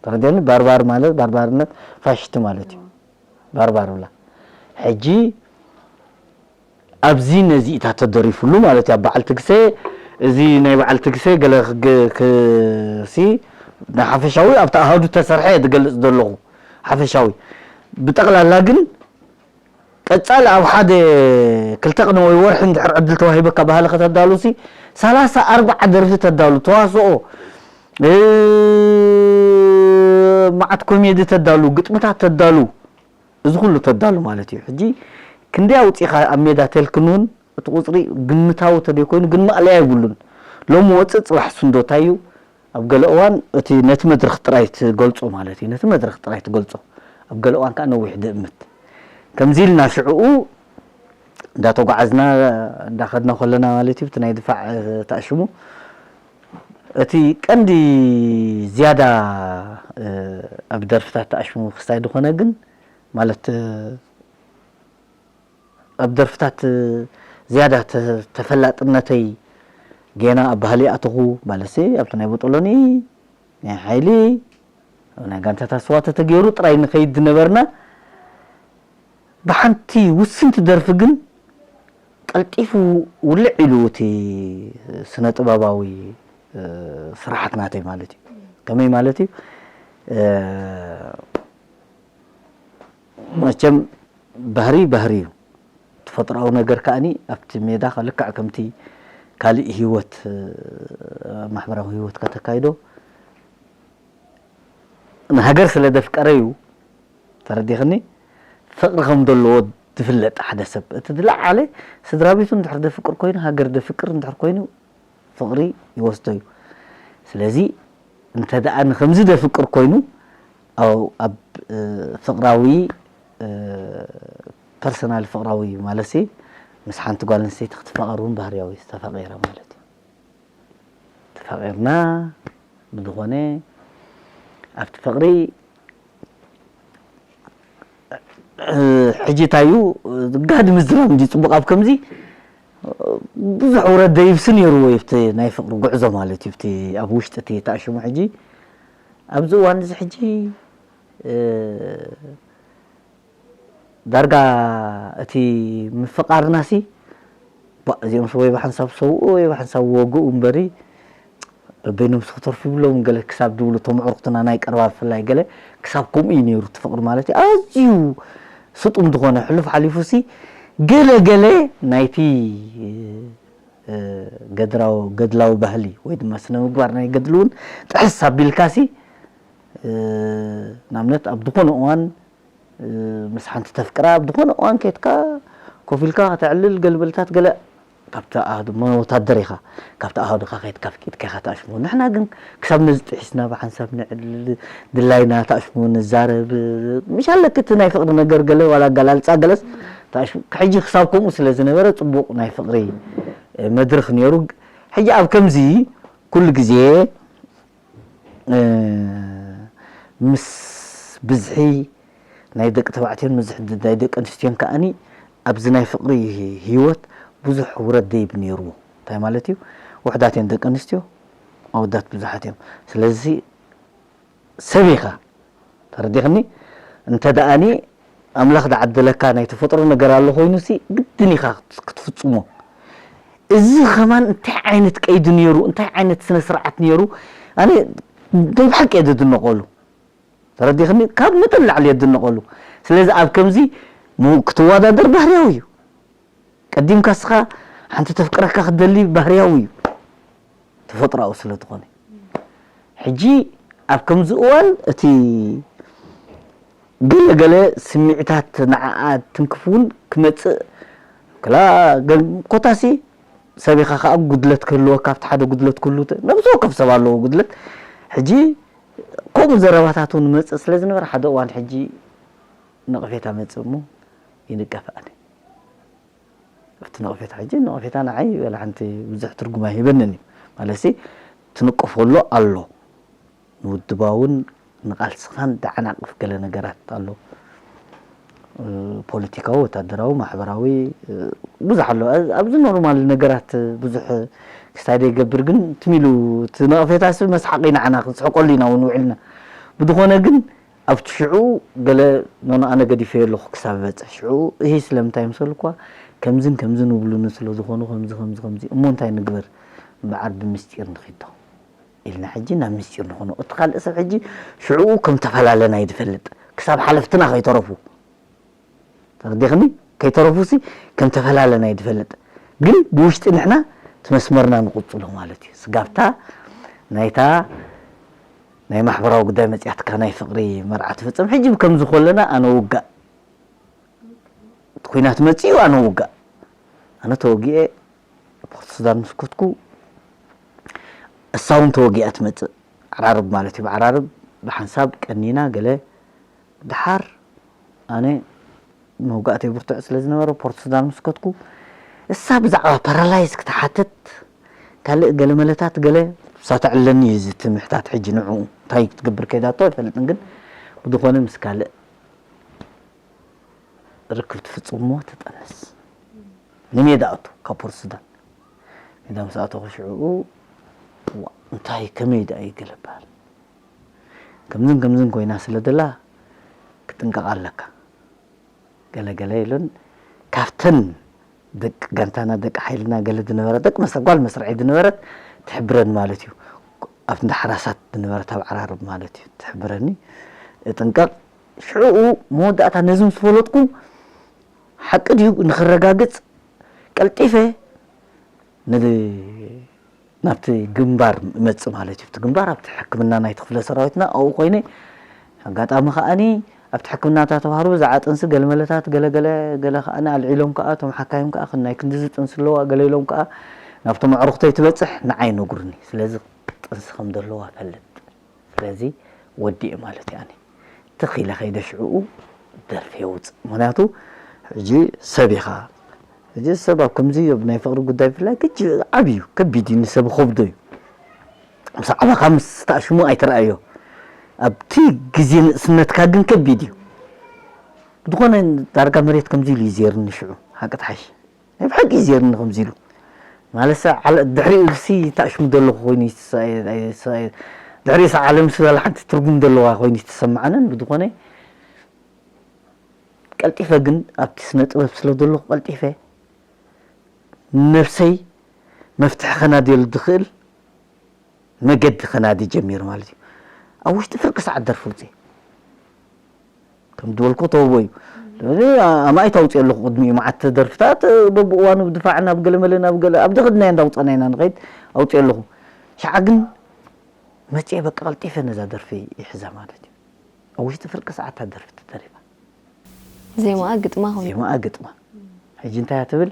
ተረዲኒ ባርባር ማለት ባርባርነት ፋሽስት ማለት እዩ ባርባር ብላ ሕጂ ኣብዚ ነዚ እታ ተደሪፍሉ ማለት እዩ በዓል ትግሰ እዚ ናይ በዓል ትግሰ ገለ ክሲ ንሓፈሻዊ ኣብቲ ኣሃዱ ተሰርሐ ዝገልፅ ዘለኹ ሓፈሻዊ ብጠቕላላ ግን ቀጻሊ ኣብ ሓደ ክልተ ቅነ ወይ ወርሒ እንድሕር ዕድል ተዋሂበካ ባህሊ ከተዳሉ ሲ ሰላሳ ኣርባዓ ደርፊ ተዳሉ ተዋስኦ መዓት ኮሜዲ ተዳሉ ግጥምታት ተዳሉ እዚ ኩሉ ተዳሉ ማለት እዩ ሕጂ ክንደይ ኣውፂኻ ኣብ ሜዳ ተልክን እውን እቲ ቁፅሪ ግምታዊ ተደይኮይኑ ግን ማእለያ የብሉን ሎሚ ወፅእ ፅባሕ ስንዶ እንታይ እዩ ኣብ ገለ እዋን እቲ ነቲ መድረኽ ጥራይ ትገልጾ ማለት እዩ ነቲ መድረኽ ጥራይ ትገልጾ ኣብ ገለ እዋን ከዓ ነዊሕ ድእምት ከምዚ ኢልና ሽዕኡ እንዳተጓዓዝና እንዳኸድና ከለና ማለት እዩ እቲ ናይ ድፋዕ ተኣሽሙ እቲ ቀንዲ ዝያዳ ኣብ ደርፍታት ተኣሽሙ ክስታይ ዝኾነ ግን ማለት ኣብ ደርፍታት ዝያዳ ተፈላጥነተይ ጌና ኣብ ባህሊ ኣተኹ ማለትሲ ኣብቲ ናይ ቦጦሎኒ ናይ ሓይሊ ኣብ ናይ ጋንታታት ስዋ ተተገይሩ ጥራይ ንኸይድ ዝነበርና ብሓንቲ ውስንቲ ደርፊ ግን ቀልጢፉ ውልዕ ኢሉ እቲ ስነ ጥበባዊ ስራሓት ናተይ ማለት እዩ ከመይ ማለት እዩ መቸም ባህሪ ባህሪ እዩ ተፈጥሮኣዊ ነገር ከኣኒ ኣብቲ ሜዳ ልክዕ ከምቲ ካልእ ህይወት ማሕበራዊ ህይወት ከተካይዶ ንሃገር ስለ ደፍቀረ እዩ ተረዲኽኒ ፍቕሪ ከም ዘለዎ ዝፍለጥ ሓደ ሰብ እቲ ዝለዓለ ስድራ ቤቱ እንድሕር ደፍቅር ኮይኑ ሃገር ደፍቅር እንድሕር ኮይኑ ፍቕሪ ይወስዶ እዩ ስለዚ እንተ ደኣ ንከምዚ ደፍቅር ኮይኑ ኣብ ፍቕራዊ ፐርሰናል ፍቕራዊ ማለት ሲ ምስ ሓንቲ ጓል ኣንስተይቲ ክትፋቐር እውን ባህርያዊ ተፋቒረ ማለት እዩ ተፋቒርና ብዝኾነ ኣብቲ ፍቕሪ ሕጂ እንታይ እዩ ጋድ ምዝራብ እንዲ ፅቡቅ ኣብ ከምዚ ብዙሕ ውረድ ደይብሲ ነይሩ ወይ ብቲ ናይ ፍቅሪ ጉዕዞ ማለት እዩ ብቲ ኣብ ውሽጢ እቲ ተኣሽሙ ሕጂ ኣብዚ እዋን እዚ ሕጂ ዳርጋ እቲ ምፍቃርና ሲ እዚኦም ወይ ብሓንሳብ ሰውኡ ወይ ብሓንሳብ ወግኡ እምበሪ በበይኖም ስክተርፉ ይብሎም ገለ ክሳብ ድብሉ፣ እቶም ኣዕሩኽትና ናይ ቀረባ ብፍላይ ገለ ክሳብ ከምኡ እዩ ነይሩ እቲ ፍቕሪ ማለት እዩ። ኣዝዩ ስጡም ዝኾነ ሕሉፍ ሓሊፉ ሲ ገለ ገለ ናይቲ ገድራዊ ገድላዊ ባህሊ ወይ ድማ ስነ ምግባር ናይ ገድሊ እውን ጥሕስ ኣቢልካ ሲ ንኣብነት ኣብ ዝኾነ እዋን ምስ ሓንቲ ተፍቅራ ኣብ ዝኾነ እዋን ከይድካ ኮፍ ኢልካ ከተዕልል ገልበልታት ገለ ካብቲ ኣሃዱ እሞ ወታደር ኢኻ፣ ካብቲ ኣሃዱኻ ከይድካ ኣፍቂድካ ኢኻ ተኣሽሙ። ንሕና ግን ክሳብ ነዚ ጥሒስና ብሓንሳብ ንዕልል፣ ድላይና ተኣሽሙ ንዛረብ። ምሽ ኣለኪ እቲ ናይ ፍቕሪ ነገር ገለ ዋላ ኣገላልጻ ገለስ ተኣሽሙ። ሕጂ ክሳብ ከምኡ ስለ ዝነበረ ጽቡቕ ናይ ፍቕሪ መድርኽ ነይሩ። ሕጂ ኣብ ከምዚ ኩሉ ግዜ ምስ ብዝሒ ናይ ደቂ ተባዕትዮን ብዝሒ ናይ ደቂ ኣንስትዮን ከኣኒ ኣብዚ ናይ ፍቕሪ ህይወት ብዙሕ ውረድ ደይብ ነይርዎ። እንታይ ማለት እዩ? ውሕዳት እየን ደቂ ኣንስትዮ፣ ኣወዳት ብዙሓት እዮም። ስለዚ ሰብ ኢኻ፣ ተረዲኽኒ? እንተ ደኣኒ ኣምላኽ ዝዓደለካ ናይ ተፈጥሮ ነገር ኣሎ ኮይኑሲ ግድን ኢኻ ክትፍጽሞ። እዚ ኸማን እንታይ ዓይነት ቀይዲ ነይሩ፣ እንታይ ዓይነት ስነ ስርዓት ነይሩ፣ ኣነ ናይ ብሓቂ እየ ዝድነቐሉ። ተረዲኽኒ? ካብ መጠን ላዕሊ እየ ዝድነቐሉ። ስለዚ ኣብ ከምዚ ሙ- ክትወዳደር ባህርያዊ እዩ። ቀዲምካ እስኻ ሓንቲ ተፍቅረካ ክትደሊ ባህርያዊ እዩ፣ ተፈጥሮኣዊ ስለ ዝኾነ። ሕጂ ኣብ ከምዚ እዋን እቲ ገለ ገለ ስምዒታት ንዓኣ ትንክፍ እውን ክመጽእ ክላ ገ- ኮታሲ ሰብ ኢኻ ከዓ ጉድለት ክህልወካ ኣብቲ ሓደ ጉድለት ክህሉ ተ- ነብሲ ወከፍ ሰብ ኣለዎ ጉድለት። ሕጂ ከምኡ ዘረባታት እውን መጽእ ስለ ዝነበረ ሓደ እዋን ሕጂ ነቐፌታ መጽእ እሞ ይንቀፍ ኣነ ኣብቲ ነቐፌታ ሕጂ ነቐፌታ ንዓይ ወላ ሓንቲ ብዙሕ ትርጉም ኣይህበንን እዩ። ማለትሲ ትንቀፎ ኣሎ ኣሎ ንውድባውን ንቓልስኻን ደዓናቕፍ ገለ ነገራት ኣሎ። ፖለቲካዊ፣ ወታደራዊ፣ ማሕበራዊ ብዙሕ ኣሎ። ኣብዚ ኖርማል ነገራት ብዙሕ ክስታይ ዘይገብር ግን ትሚሉ እቲ ነቐፌታ ሲ መስሓቂ ንዓና ክንስሕቀሉ ኢና እውን ውዒልና። ብዝኾነ ግን ኣብቲ ሽዑ ገለ ኖኖ ኣነ ገዲፈዮ ኣለኹ ክሳብ በጽሕ ሽዑ እሂ ስለምንታይ ምሰልኳ ከምዝን ከምዝን ውብሉኒ ስለ ዝኾኑ ከምዚ ከምዚ ከምዚ እሞ እንታይ ንግበር እምበዓር ብምስጢር ንኺዶ ኢልና ሕጂ ናብ ምስጢር ንኾኖ እቲ ካልእ ሰብ ሕጂ ሽዑ ከም ተፈላለና እዩ ዝፈልጥ ክሳብ ሓለፍትና ከይተረፉ ተረዲኽኒ ከይተረፉ ሲ ከም ተፈላለና እዩ ዝፈልጥ ግን ብውሽጢ ንሕና እቲ መስመርና ንቕጽሎ ማለት እዩ ስጋብታ ናይታ ናይ ማሕበራዊ ጉዳይ መጽያትካ ናይ ፍቕሪ መርዓ ትፍጽም ሕጂ ከምዚ ኮለና ኣነ ውጋእ ኩናት መጽዩ ኣነ ውጋእ ኣነ ተወጊኤ ፖርት ሱዳን ምስ ከድኩ እሳ እውን ተወጊኣ ትመጽእ ዓራርብ ማለት እዩ ብዓራርብ ብሓንሳብ ቀኒና ገለ ደሓር ኣነ መውጋእተይ ብርቱዕ ስለ ዝነበረ ፖርት ሱዳን ምስ ከድኩ እሳ ብዛዕባ ፓራላይዝ ክትሓትት ካልእ ገለ መለታት ገለ እሳ ተዕለኒ እዩ እዚ ትምሕታት ሕጂ ንዕኡ እንታይ ክትገብር ከይዳቶ ኣይፈልጥን ግን ብዝኾነ ምስ ካልእ ርክብ ትፍጽም እሞ ትጠንስ ንሜዳ ኣቱ ካብ ፖርት ሱዳን ሜዳ ምስ ኣተኹ ሽዕኡ እንታይ ከመይ ደኣ እዩ ገለ በሃል ከምዝን ከምዝን ኮይና ስለ ደላ ክጥንቀቕ ኣለካ ገለ ገለ ኢሉን ካብተን ደቂ ጋንታና ደቂ ሓይልና ገለ ዝነበረ ደቂ መስ ጓል መስርዐይ ዝነበረት ትሕብረን ማለት እዩ ኣብ እንዳ ሓራሳት ዝነበረት ኣብ ዓራርብ ማለት እዩ ትሕብረኒ እጥንቀቕ ሽዑኡ መወዳእታ ነዚ ምስ ፈለጥኩ ሓቂ ድዩ ንክረጋግፅ ቀልጢፈ ናብቲ ግንባር እመጽእ ማለት እዩ። እቲ ግንባር ኣብቲ ሕክምና ናይቲ ክፍለ ሰራዊትና ኣብኡ ኮይነ ኣጋጣሚ ከኣኒ ኣብቲ ሕክምና እታ ተባህሩ ብዛዕባ ጥንሲ ገለመለታት ገለገለ ገለ ከኣኒ ኣልዒሎም ከኣ እቶም ሓካይም ከኣ ናይ ክንድዚ ጥንሲ ኣለዋ ገለ ኢሎም ከኣ ናብቶም ኣዕሩኽተይ ትበጽሕ ንዓይ ነጉርኒ። ስለዚ ጥንሲ ከም ዘለዋ ፈልጥ። ስለዚ ወዲኤ ማለት እዩ ኣነ ትኽ ኢለ ከይደ ሽዕኡ ደርፊ የውፅእ ምክንያቱ ሕጂ ሰብ ኢኻ ሕጂ ሰብ ኣብ ከምዚ ኣብ ናይ ፍቕሪ ጉዳይ ብፍላይ ግጅ ዓብዩ ከቢድ እዩ ንሰብ ከብዶ እዩ ብዛዕባኻ ምስ ተኣሽሙ ኣይትረኣዮ ኣብቲ ግዜ ንእስነትካ ግን ከቢድ እዩ ዝኾነ ዳርጋ መሬት ከምዚ ኢሉ እዩ ዜርኒ ሽዑ ሓቂ ትሓሽ ናይ ብሓቂ እዩ ዜርኒ ከምዚ ኢሉ ማለትሰ ድሕሪኡ ኢሉሲ ተኣሽሙ ዘለኹ ኮይኑ ድሕሪኡስ ዓለም ስበላ ሓንቲ ትርጉም ዘለዋ ኮይኑ ዝተሰማዓንን ብዝኾነ ቀልጢፈ ግን ኣብቲ ስነ ጥበብ ስለ ዘለኹ ቀልጢፈ ነብሰይ መፍትሒ ከናድየሉ ዝኽእል መገዲ ከናዲ ጀሚሩ ማለት እዩ። ኣብ ውሽጢ ፍርቂ ሰዓት ደርፊ ውፅእ ከም ዝበልኩ ተውቦ እዩ። ኣማኢት ኣውፅእ ኣለኹ ቅድሚኡ መዓት ደርፍታት በብእዋኑ ብድፋዕ ናብ ገለመለ ናብ ገለ ኣብ ድኽድናዮ እንዳውፀና ኢና ንኸይድ ኣውፅእ ኣለኹ። ሸዓ ግን መፅኤ በቃ ቀልጢፈ ነዛ ደርፊ ይሕዛ ማለት እዩ። ኣብ ውሽጢ ፍርቂ ሰዓት እታ ደርፊ ተደሪፋ። ዜማኣ ግጥማ ኮይኑ ዜማኣ ግጥማ ሕጂ እንታይ እያ ትብል?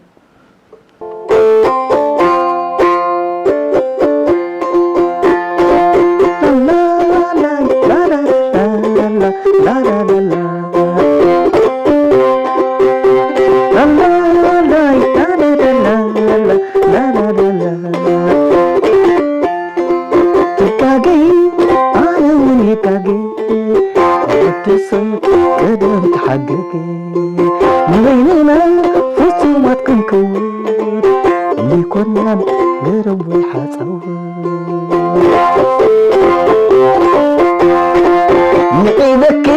ትጋገይ ኣነ እውን ይጋገይ ወዲ ሰብ ቀደም ተሓገገ ንበይንና ፍጹማት ክንከውን ዘይኮናን ገረብ ወይ ሓጻው ንዒበኪ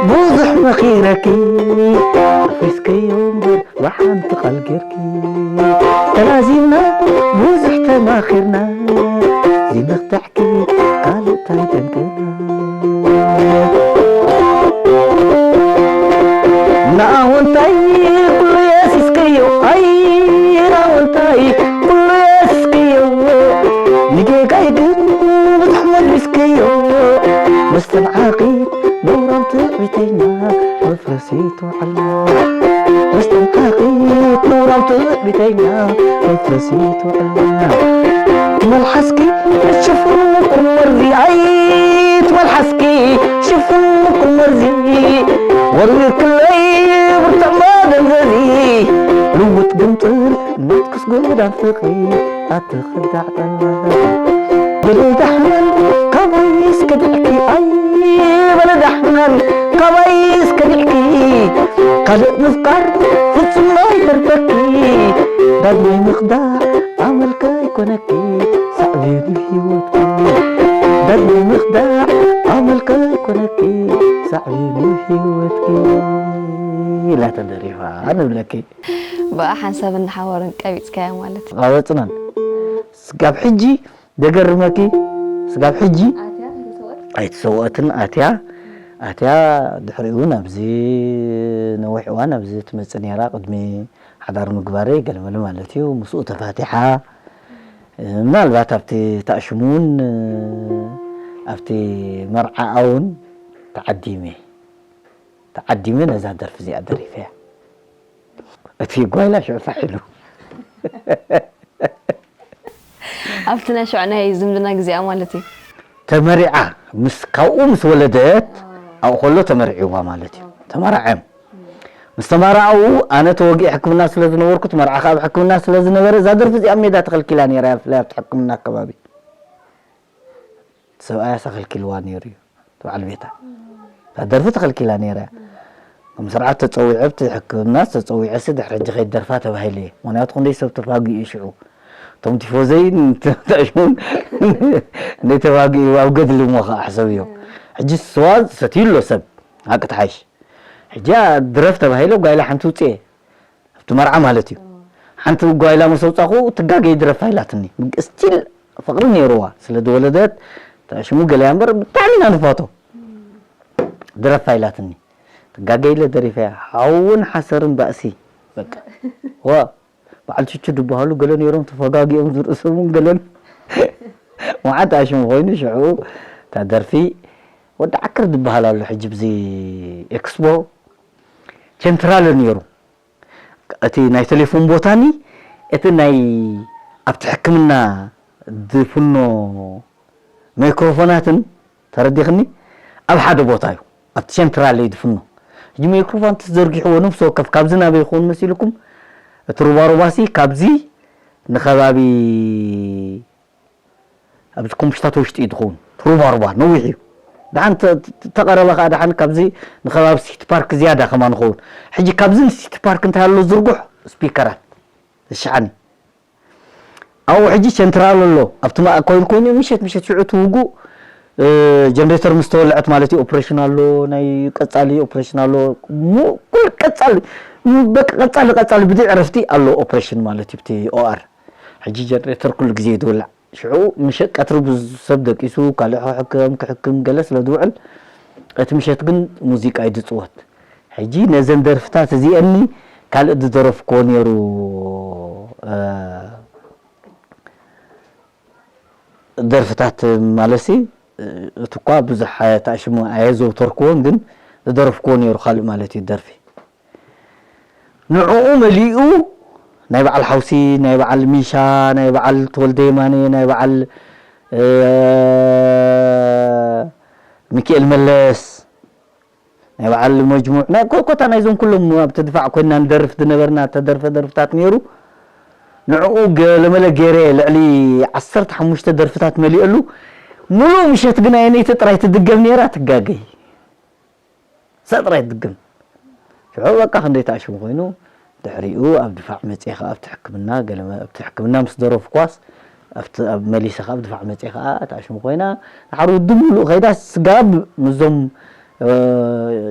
ብዙሕ መኺረኪ ኣፍሪስከዮ እምበር ብሓንቲ ቃል ጌርኪ ተላዚብና ብዙሕ ተማኺርና ዝመኽታሕኪ ካልእ ታይ ጠንቅና ንኣወንታይ ኩሉ የሲስክዮ ኣይ ንኣወንታይ ኩሉ የሲስክዮ ንጌጋይ ግን ብዙሕ መሊስክዮ መስተንዓቒት ነውራም ትዕቢተኛ መፍረሲት ውዕልና መስተንዓቒት ነውራም ትዕቢተኛ መፍረሲት ውዕልና መልሓስኪ ሽፍን ቁመርዚ ኣይት መልሓስኪ ሽፍን ቁመርዚ ወርዊርክለይ ብርትዕ መደንዘዚ ልውጥ ግምጥል ናትክስ ጎዳን ፍቕሪ ኣትኽዳዕ ጠላ በለዳሕመን ካባይ እስከ ድዕኪ ኣይ በለዳሕመን ካባይ እስከ ድዕኪ ካልእ ምፍቃር ፍጹም ኣይተርፈኪ ዳግማይ ምኽዳዕ ኣመልካ ኣይኮነኪ ሳዕቤኑ ህይወትኪ ዳግማይ ምኽዳዕ ኣመልካ ኣይኮነኪ ሳዕቤኑ ህይወትኪ ኢላ ተደሪፋ ንብለኪ ብኣ ሓንሳብን ሓዋርን ቀቢጽካያ ማለት እዩ። ቃበጽናን ስጋብ ሕጂ ደገርመኪ ስጋብ ሕጂ ኣይተሰወአትን ኣትያ ኣትያ ድሕሪኡ እውን ኣብዚ ነዊሕ እዋን ኣብዚ ትመፅእ ነይራ ቅድሚ ሓዳር ምግባረይ ገለመለ ማለት እዩ ምስኡ ተፋቲሓ ምናልባት ኣብቲ ተኣሽሙ እውን ኣብቲ መርዓኣ እውን ተዓዲመ ተዓዲመ ነዛ ደርፊ እዚኣ ደሪፈያ እቲ ጓይላ ሽዑ ፋሕ ኢሉ ኣብቲ ናይ ሽዑ ናይ ዝምድና ግዜኣ ማለት እዩ ተመሪዓ ምስ ካብኡ ምስ ወለደት ኣብኡ ከሎ ተመሪዕዋ ማለት እዩ ተመራዐም ምስ ተመራዐው ኣነ ተወጊእ ሕክምና ስለ ዝነበርኩ እቲ መርዓኻ ኣብ ሕክምና ስለ ዝነበረ እዛ ደርፊ እዚኣ ሜዳ ተኸልኪላ ነይራ እያ ብፍላይ ኣብቲ ሕክምና ኣከባቢ ሰብኣያ ተኸልኪልዋ ነይሩ እዩ በዓል ቤታ እታ ደርፊ ተኸልኪላ ነይራ እያ ከም ስርዓት ተፀዊዐ ብቲ ሕክምና ተፀዊዐ ሲ ድሕሪ ሕጂ ከይደርፋ ተባሂለ እየ ምክንያቱ ክንደይ ሰብ ተፋጊኡ እዩ ሽዑ እቶም ቲፎዘይ ተሽሙን እንደ ተፋጊኡ ኣብ ገድሊ እሞ ከዓ ሕሰብ እዮም ሕጂ ስዋ ሰትዩ ኣሎ ሰብ ሓቂ ተሓይሽ ሕጂ ድረፍ ተባሂለ ጓይላ ሓንቲ ውፅኤ ኣብቲ መርዓ ማለት እዩ ሓንቲ ጓይላ ምስ ኣውፃኹ ትጋገይ ድረፍ ኣይላትኒ ስቲል ፍቕሪ ነይርዋ ስለ ዝወለደት ሽሙ ገለያ እምበር ብጣዕሚ ኢና ንፋቶ ድረፍ ኣይላትኒ ትጋገይ ኢለ ደሪፈያ ሓውን ሓሰርን ባእሲ በቃ ዋ በዓል ቹቹ ዝበሃሉ ገለ ነይሮም ተፈጋጊኦም ዝርእሶምን ገለን መዓት ኣሽሙ ኮይኑ ሽዑ እታ ደርፊ ወዲ ዓክር ዝበሃል ኣሎ ሕጂ ብዚ ኤክስፖ ቸንትራለ ነይሩ እቲ ናይ ቴሌፎን ቦታኒ እቲ ናይ ኣብቲ ሕክምና ዝፍኖ ማይክሮፎናትን ተረዲኽኒ ኣብ ሓደ ቦታ እዩ ኣብቲ ሴንትራል እዩ ዝፍኖ ሕጂ ማይክሮፎን ተዘርጊሕዎ ነፍሲ ወከፍ ካብዚ ናበይ ይኸውን መሲልኩም እቲ ሩባሩባሲ ካብዚ ንከባቢ ኣብዚ ኮምሽታት ውሽጢ እዩ ዝኸውን ሩባ ሩባ ነዊሕ እዩ ድሓን ተቐረበ ከዓ ድሓን ካብዚ ንከባቢ ሲቲ ፓርክ ዝያዳ ከማ ንኸውን ሕጂ ካብዚ ንሲቲ ፓርክ እንታይ ኣሎ ዝርጉሕ ስፒከራት ዝሸዓኒ ኣብኡ ሕጂ ቸንትራል ኣሎ ኣብቲ ማእኮይል ኮይኑ ምሸት ምሸት ሽዑ ትውጉእ ጀነሬተር ምስ ተወልዐት ማለት እዩ ኦፕሬሽን ኣሎ ናይ ቀፃሊ ኦፕሬሽን ኣሎ ኩል ቀፃሊ በቃ ቀፃሊ ቀፃሊ ብዘይ ዕረፍቲ ኣሎ ኦፕሬሽን ማለት እዩ እቲ ኦኣር ሕጂ ጀነሬተር ኩሉ ግዜ ይድውላዕ ሽዑ ምሸት ቀትሪ ብሰብ ደቂሱ ካልእ ክሕከም ክሕክም ገለ ስለ ዝውዕል እቲ ምሸት ግን ሙዚቃ እዩ ዝፅወት። ሕጂ ነዘን ደርፍታት እዚአኒ ካልእ ዝደረፍክዎ ነይሩ። ደርፍታት ማለሲ እቲ እኳ ብዙሕ ተኣሽሙ ኣየዘውተርክዎን ግን ዝደረፍክዎ ነይሩ ካልእ ማለት እዩ ደርፊ። ንዕኡ መሊኡ ናይ በዓል ሓውሲ፣ ናይ በዓል ሚሻ፣ ናይ በዓል ተወልደ የማነ፣ ናይ በዓል ሚኪኤል መለስ፣ ናይ በዓል መጅሙዕ ናይ ኮታ ናይዞም ኩሎም ኣብቲ ድፋዕ ኮይና ንደርፍ ዝነበርና ተደርፈ ደርፍታት ነይሩ። ንዕኡ ገለመለ ገይረ ልዕሊ ዓሰርተ ሓሙሽተ ደርፍታት መሊኦሉ። ሙሉእ ምሸት ግን ኣየነይቲ ጥራይ ትድገም ነይራ ትጋገይ። እሳ ጥራይ ትድገም። ሽዑ በቃ ክንደይ ተኣሽሙ ኮይኑ ድሕሪኡ ኣብ ድፋዕ መፅየ ከዓ ኣብቲ ሕክምና ገለ ኣብቲ ሕክምና ምስ ደረፍኳስ ኣብቲ ኣብ መሊሰ ከዓ ኣብ ድፋዕ መፅየ ከዓ ተኣሽሙ ኮይና ድሓር ውድብ ሙሉእ ከይዳ ስጋብ ምስዞም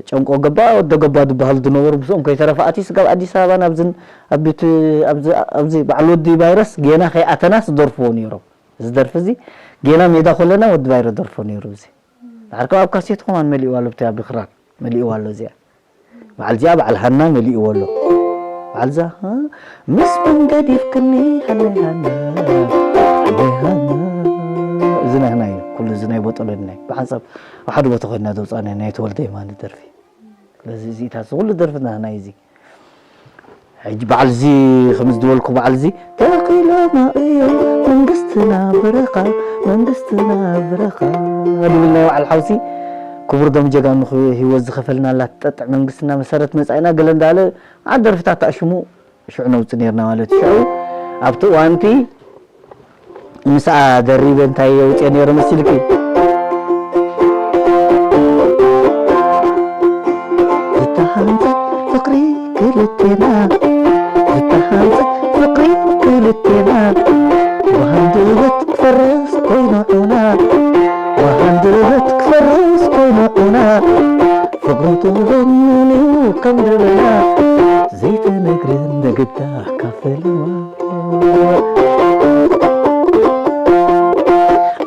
ጨንቆ ገባ ወደ ገባ ዝበሃሉ ዝነበሩ ምስኦም ከይተረፈ ኣቲ ስጋብ ኣዲስ ኣበባ ናብዝን ኣብቲ ኣብዚ በዓል ወዲ ቫይረስ ጌና ከይኣተናስ ዝደርፍዎ ነይሮም። እዚ ደርፊ እዚ ጌና ሜዳ ኮለና ወዲ ቫይረስ ደርፎ ነይሩ። እዚ ድሓር ካብ ኣብ ካሴት ኮማን መሊእዋ ኣሎ ብቲ ኣብ ክራር መሊእዋ ኣሎ እዚኣ በዓል እዚኣ በዓል ሃና መሊእዎ ኣሎ። በዓል እዛ ምስ መን ገዲፍክኒ ሃና ሃና ሃና ሃና እዚ ናህና እዩ። ኩሉ እዚ ናይ ቦጦሎኒ ናይ ብሓንሳብ ኣብ ሓደ ቦታ ኮይና ዘውፃእና ናይ ተወልደ የማነ ደርፊ። ስለዚ እዚታት እዚ ኩሉ ደርፊ ናህና እዩ። እዚ ሕጂ በዓል እዚ ከም ዝበልኩ በዓል እዚ ተኺሎማ እዮም መንግስትና ብረኻ መንግስትና ብረኻ ድብል ናይ በዓል ሓውሲ ክቡር ደም ጀጋኑ ህይወት ዝኸፈልናላ ትጠጥዕ መንግስትና መሰረት መጻኢና ገለ እንዳለ ዓድ ደርፍታት ተኣሽሙ ሽዑ ነውጽእ ነርና ማለት እዩ። ሽዑ ኣብቲ እዋንቲ ምስኣ ደሪበ እንታይ የውፅኦ ነይረ መሲልኪ? ዝተሃንፀ ፍቕሪ ክልቴና ዝተሃንፀ ፍቕሪ ክልቴና ብሃንደበት ክፈርስ ኮይኑ ዑና ብሃንደበት ክፈርስ ኮይኑ ዑና ፍቕሪ ተዘሚኑ ከም ደበና ዘይተነግረ ንግዳ ካፈልዋ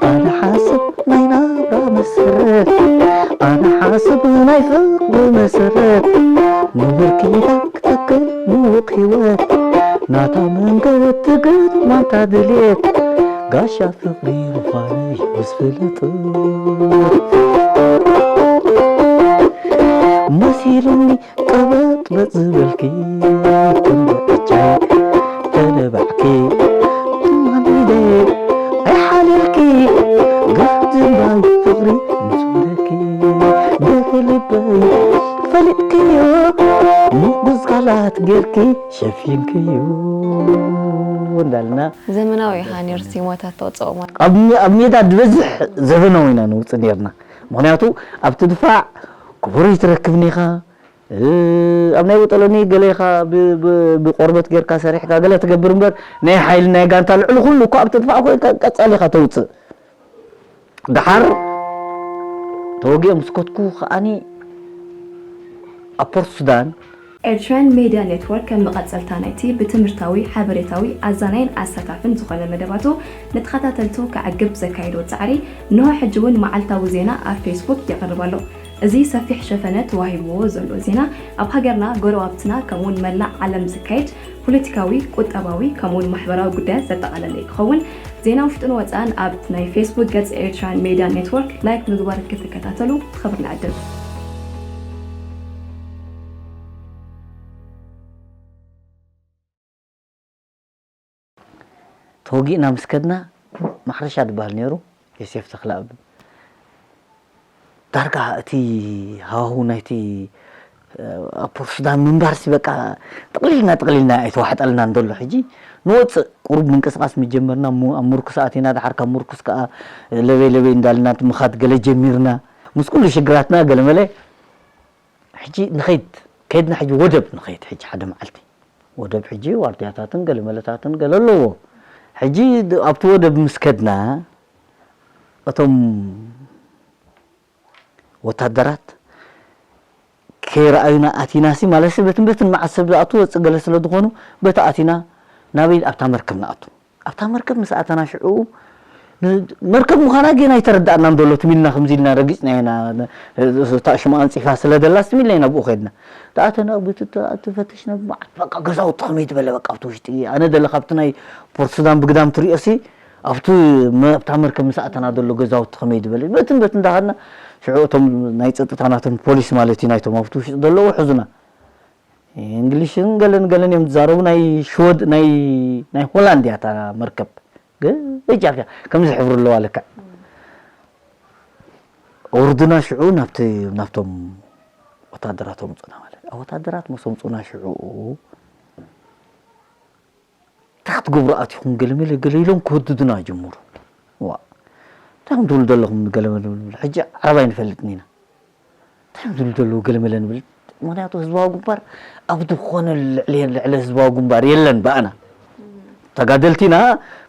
ኣነ ሓስብ ናይ ናብራ መሰረት ኣነ ሓስብ ናይ ፍቕሪ መሰረት ንብርኪታ ክተክል ምውቕ ህይወት ናታ መንገድ ትግድ ማንታ ድልየት ጋሻ ፍቕሪ ምዃነይ ምስ ፍልጥ መሲሉኒ ቀበጥበጥ ዝበልኪ ክንዲ ዕጫይ ተደባዕኪ ማሚደ ኣይሓለልኪ ጋፍ ዝምባይ ፍቕሪ ምስ ወረኪ ገፊ ልበይ ፈሊጥክዮ ምጉዝ ቃላት ጌርኪ ሸፊንክዮ እንዳልና ዘመናዊ ኢኻ ነይሩ ዜማታት ተውፅኦ ማለት ኣብ ሜ- ኣብ ሜዳ ዝበዝሕ ዘበናዊ ኢና ነውፅእ ነርና። ምክንያቱ ኣብቲ ድፋዕ ክቡር ኣይትረክብን ኢኻ ኣብ ናይ ወጠለኒ ገለ ኢኻ ብቆርበት ጌርካ ሰሪሕካ ገለ ትገብር እምበር ናይ ሓይሊ ናይ ጋንታ ልዕሊ ኩሉ እኳ ኣብቲ ድፋዕ ኮይንካ ቀጻሊ ኢኻ ተውፅእ። ደሓር ተወጊኦም ስኮትኩ ከኣኒ ኣብ ፖርት ሱዳን ኤርትራን ሜድያ ኔትወርክ ከም መቐጸልታ ናይቲ ብትምህርታዊ፣ ሓበሬታዊ፣ ኣዛናይን ኣሳታፍን ዝኾነ መደባቱ ንተኸታተልቱ ከዕግብ ዘካየዶ ጻዕሪ እንሆ ሕጂ እውን መዓልታዊ ዜና ኣብ ፌስቡክ የቕርብ ኣሎ። እዚ ሰፊሕ ሸፈነ ተዋሂብዎ ዘሎ ዜና ኣብ ሃገርና፣ ጎረባብትና ከምኡውን መላእ ዓለም ዝካየድ ፖለቲካዊ፣ ቁጠባዊ ከምኡውን ማሕበራዊ ጉዳያት ዘጠቓለለ እዩ ክኸውን። ዜና ውሽጥን ወፃእን ኣብ ናይ ፌስቡክ ገፅ ኤርትራን ሜድያ ኔትወርክ ላይክ ምግባር ክትከታተሉ ብኽብሪ ንዕድም። ተወጊእና ምስ ከድና ማሕረሻ ዝበሃል ነይሩ ዮሴፍ ተኽለኣብ ዳርጋ እቲ ሃዋህው ናይቲ ኣብ ፖርት ሱዳን ምንባርሲ በቃ ጥቕሊልና ጥቕሊልና ኣይተዋሕጠልናን ዘሎ ሕጂ ንወፅእ ቁሩብ ምንቅስቃስ ምጀመርና ኣብ ሙርኩስ ኣቲና ደሓር ካብ ሙርኩስ ከዓ ለበይ ለበይ እንዳልና ምኻድ ገለ ጀሚርና ምስ ኩሉ ሽግራትና ገለመለ ሕጂ ንኸይድ ከይድና ሕጂ ወደብ ንኸይድ ሕጂ ሓደ መዓልቲ ወደብ ሕጂ ዋርድያታትን ገለመለታትን ገለ ኣለዎ። ሕጂ ኣብቲ ወደብ ምስ ከድና እቶም ወታደራት ከይረኣዩና ኣቲናሲ ማለትሲ በትን በትን መዓት ሰብ ዝኣቱ ወፅእ ገለ ስለ ዝኾኑ በቲ ኣቲና ናበይ ኣብታ መርከብ ንኣቱ። ኣብታ መርከብ ምስ ኣተና ሽዑ መርከብ ምዃና ግን ኣይተረዳእናን ዘሎ። ትም ኢልና ከምዚ ኢልና ረጊጽና ኢና። እታ ሽሙ ኣንጺፋ ስለ ደላስ ትም ኢልና ኢና ብኡ ከድና። ተኣተና ብትተኣቲ ፈተሽና ብመዓት በቃ ገዛውቲ ከመይ ዝበለ በቃ ኣብቲ ውሽጢ ኣነ ደለ ካብቲ ናይ ፖርት ሱዳን ብግዳም ትሪኦ ሲ ኣብቲ መ- ኣብታ መርከብ ምስ ኣተና ዘሎ ገዛውቲ ከመይ ዝበለ በትን በት እንዳኸድና ሽዑ እቶም ናይ ጸጥታ ናቶም ፖሊስ ማለት እዩ ናይቶም ኣብቲ ውሽጢ ዘለዉ ሕዙና እንግሊሽን ገለን ገለን እዮም ዝዛረቡ። ናይ ሽወድ ናይ ናይ ሆላንድ እያ እታ መርከብ። ገጃፍ እያ። ከምዚ ሕብሪ ኣለዋ ለካ። ወርድና ሽዑ ናብቲ ናብቶም ወታደራት ኣምፁና ማለት እዩ። ወታደራት ምስ ኣምፁና ሽዑ እንታይ ክትገብሩ ኣቲኹም ገለመለ ገለ ኢሎም ክህድዱና ጀምሩ። ዋ እንታይ ትብሉ ዘለኹም ገለመለ ሕጂ ዓረብ ኣይንፈልጥን ኢና። እንታይ እዮም ዝብሉ ዘለዉ ገለመለ ንብል። ምክንያቱ ህዝባዊ ግንባር ኣብ ዝኾነ ልዕሊ ልዕሊ ህዝባዊ ግንባር የለን ብኣና ተጋደልቲና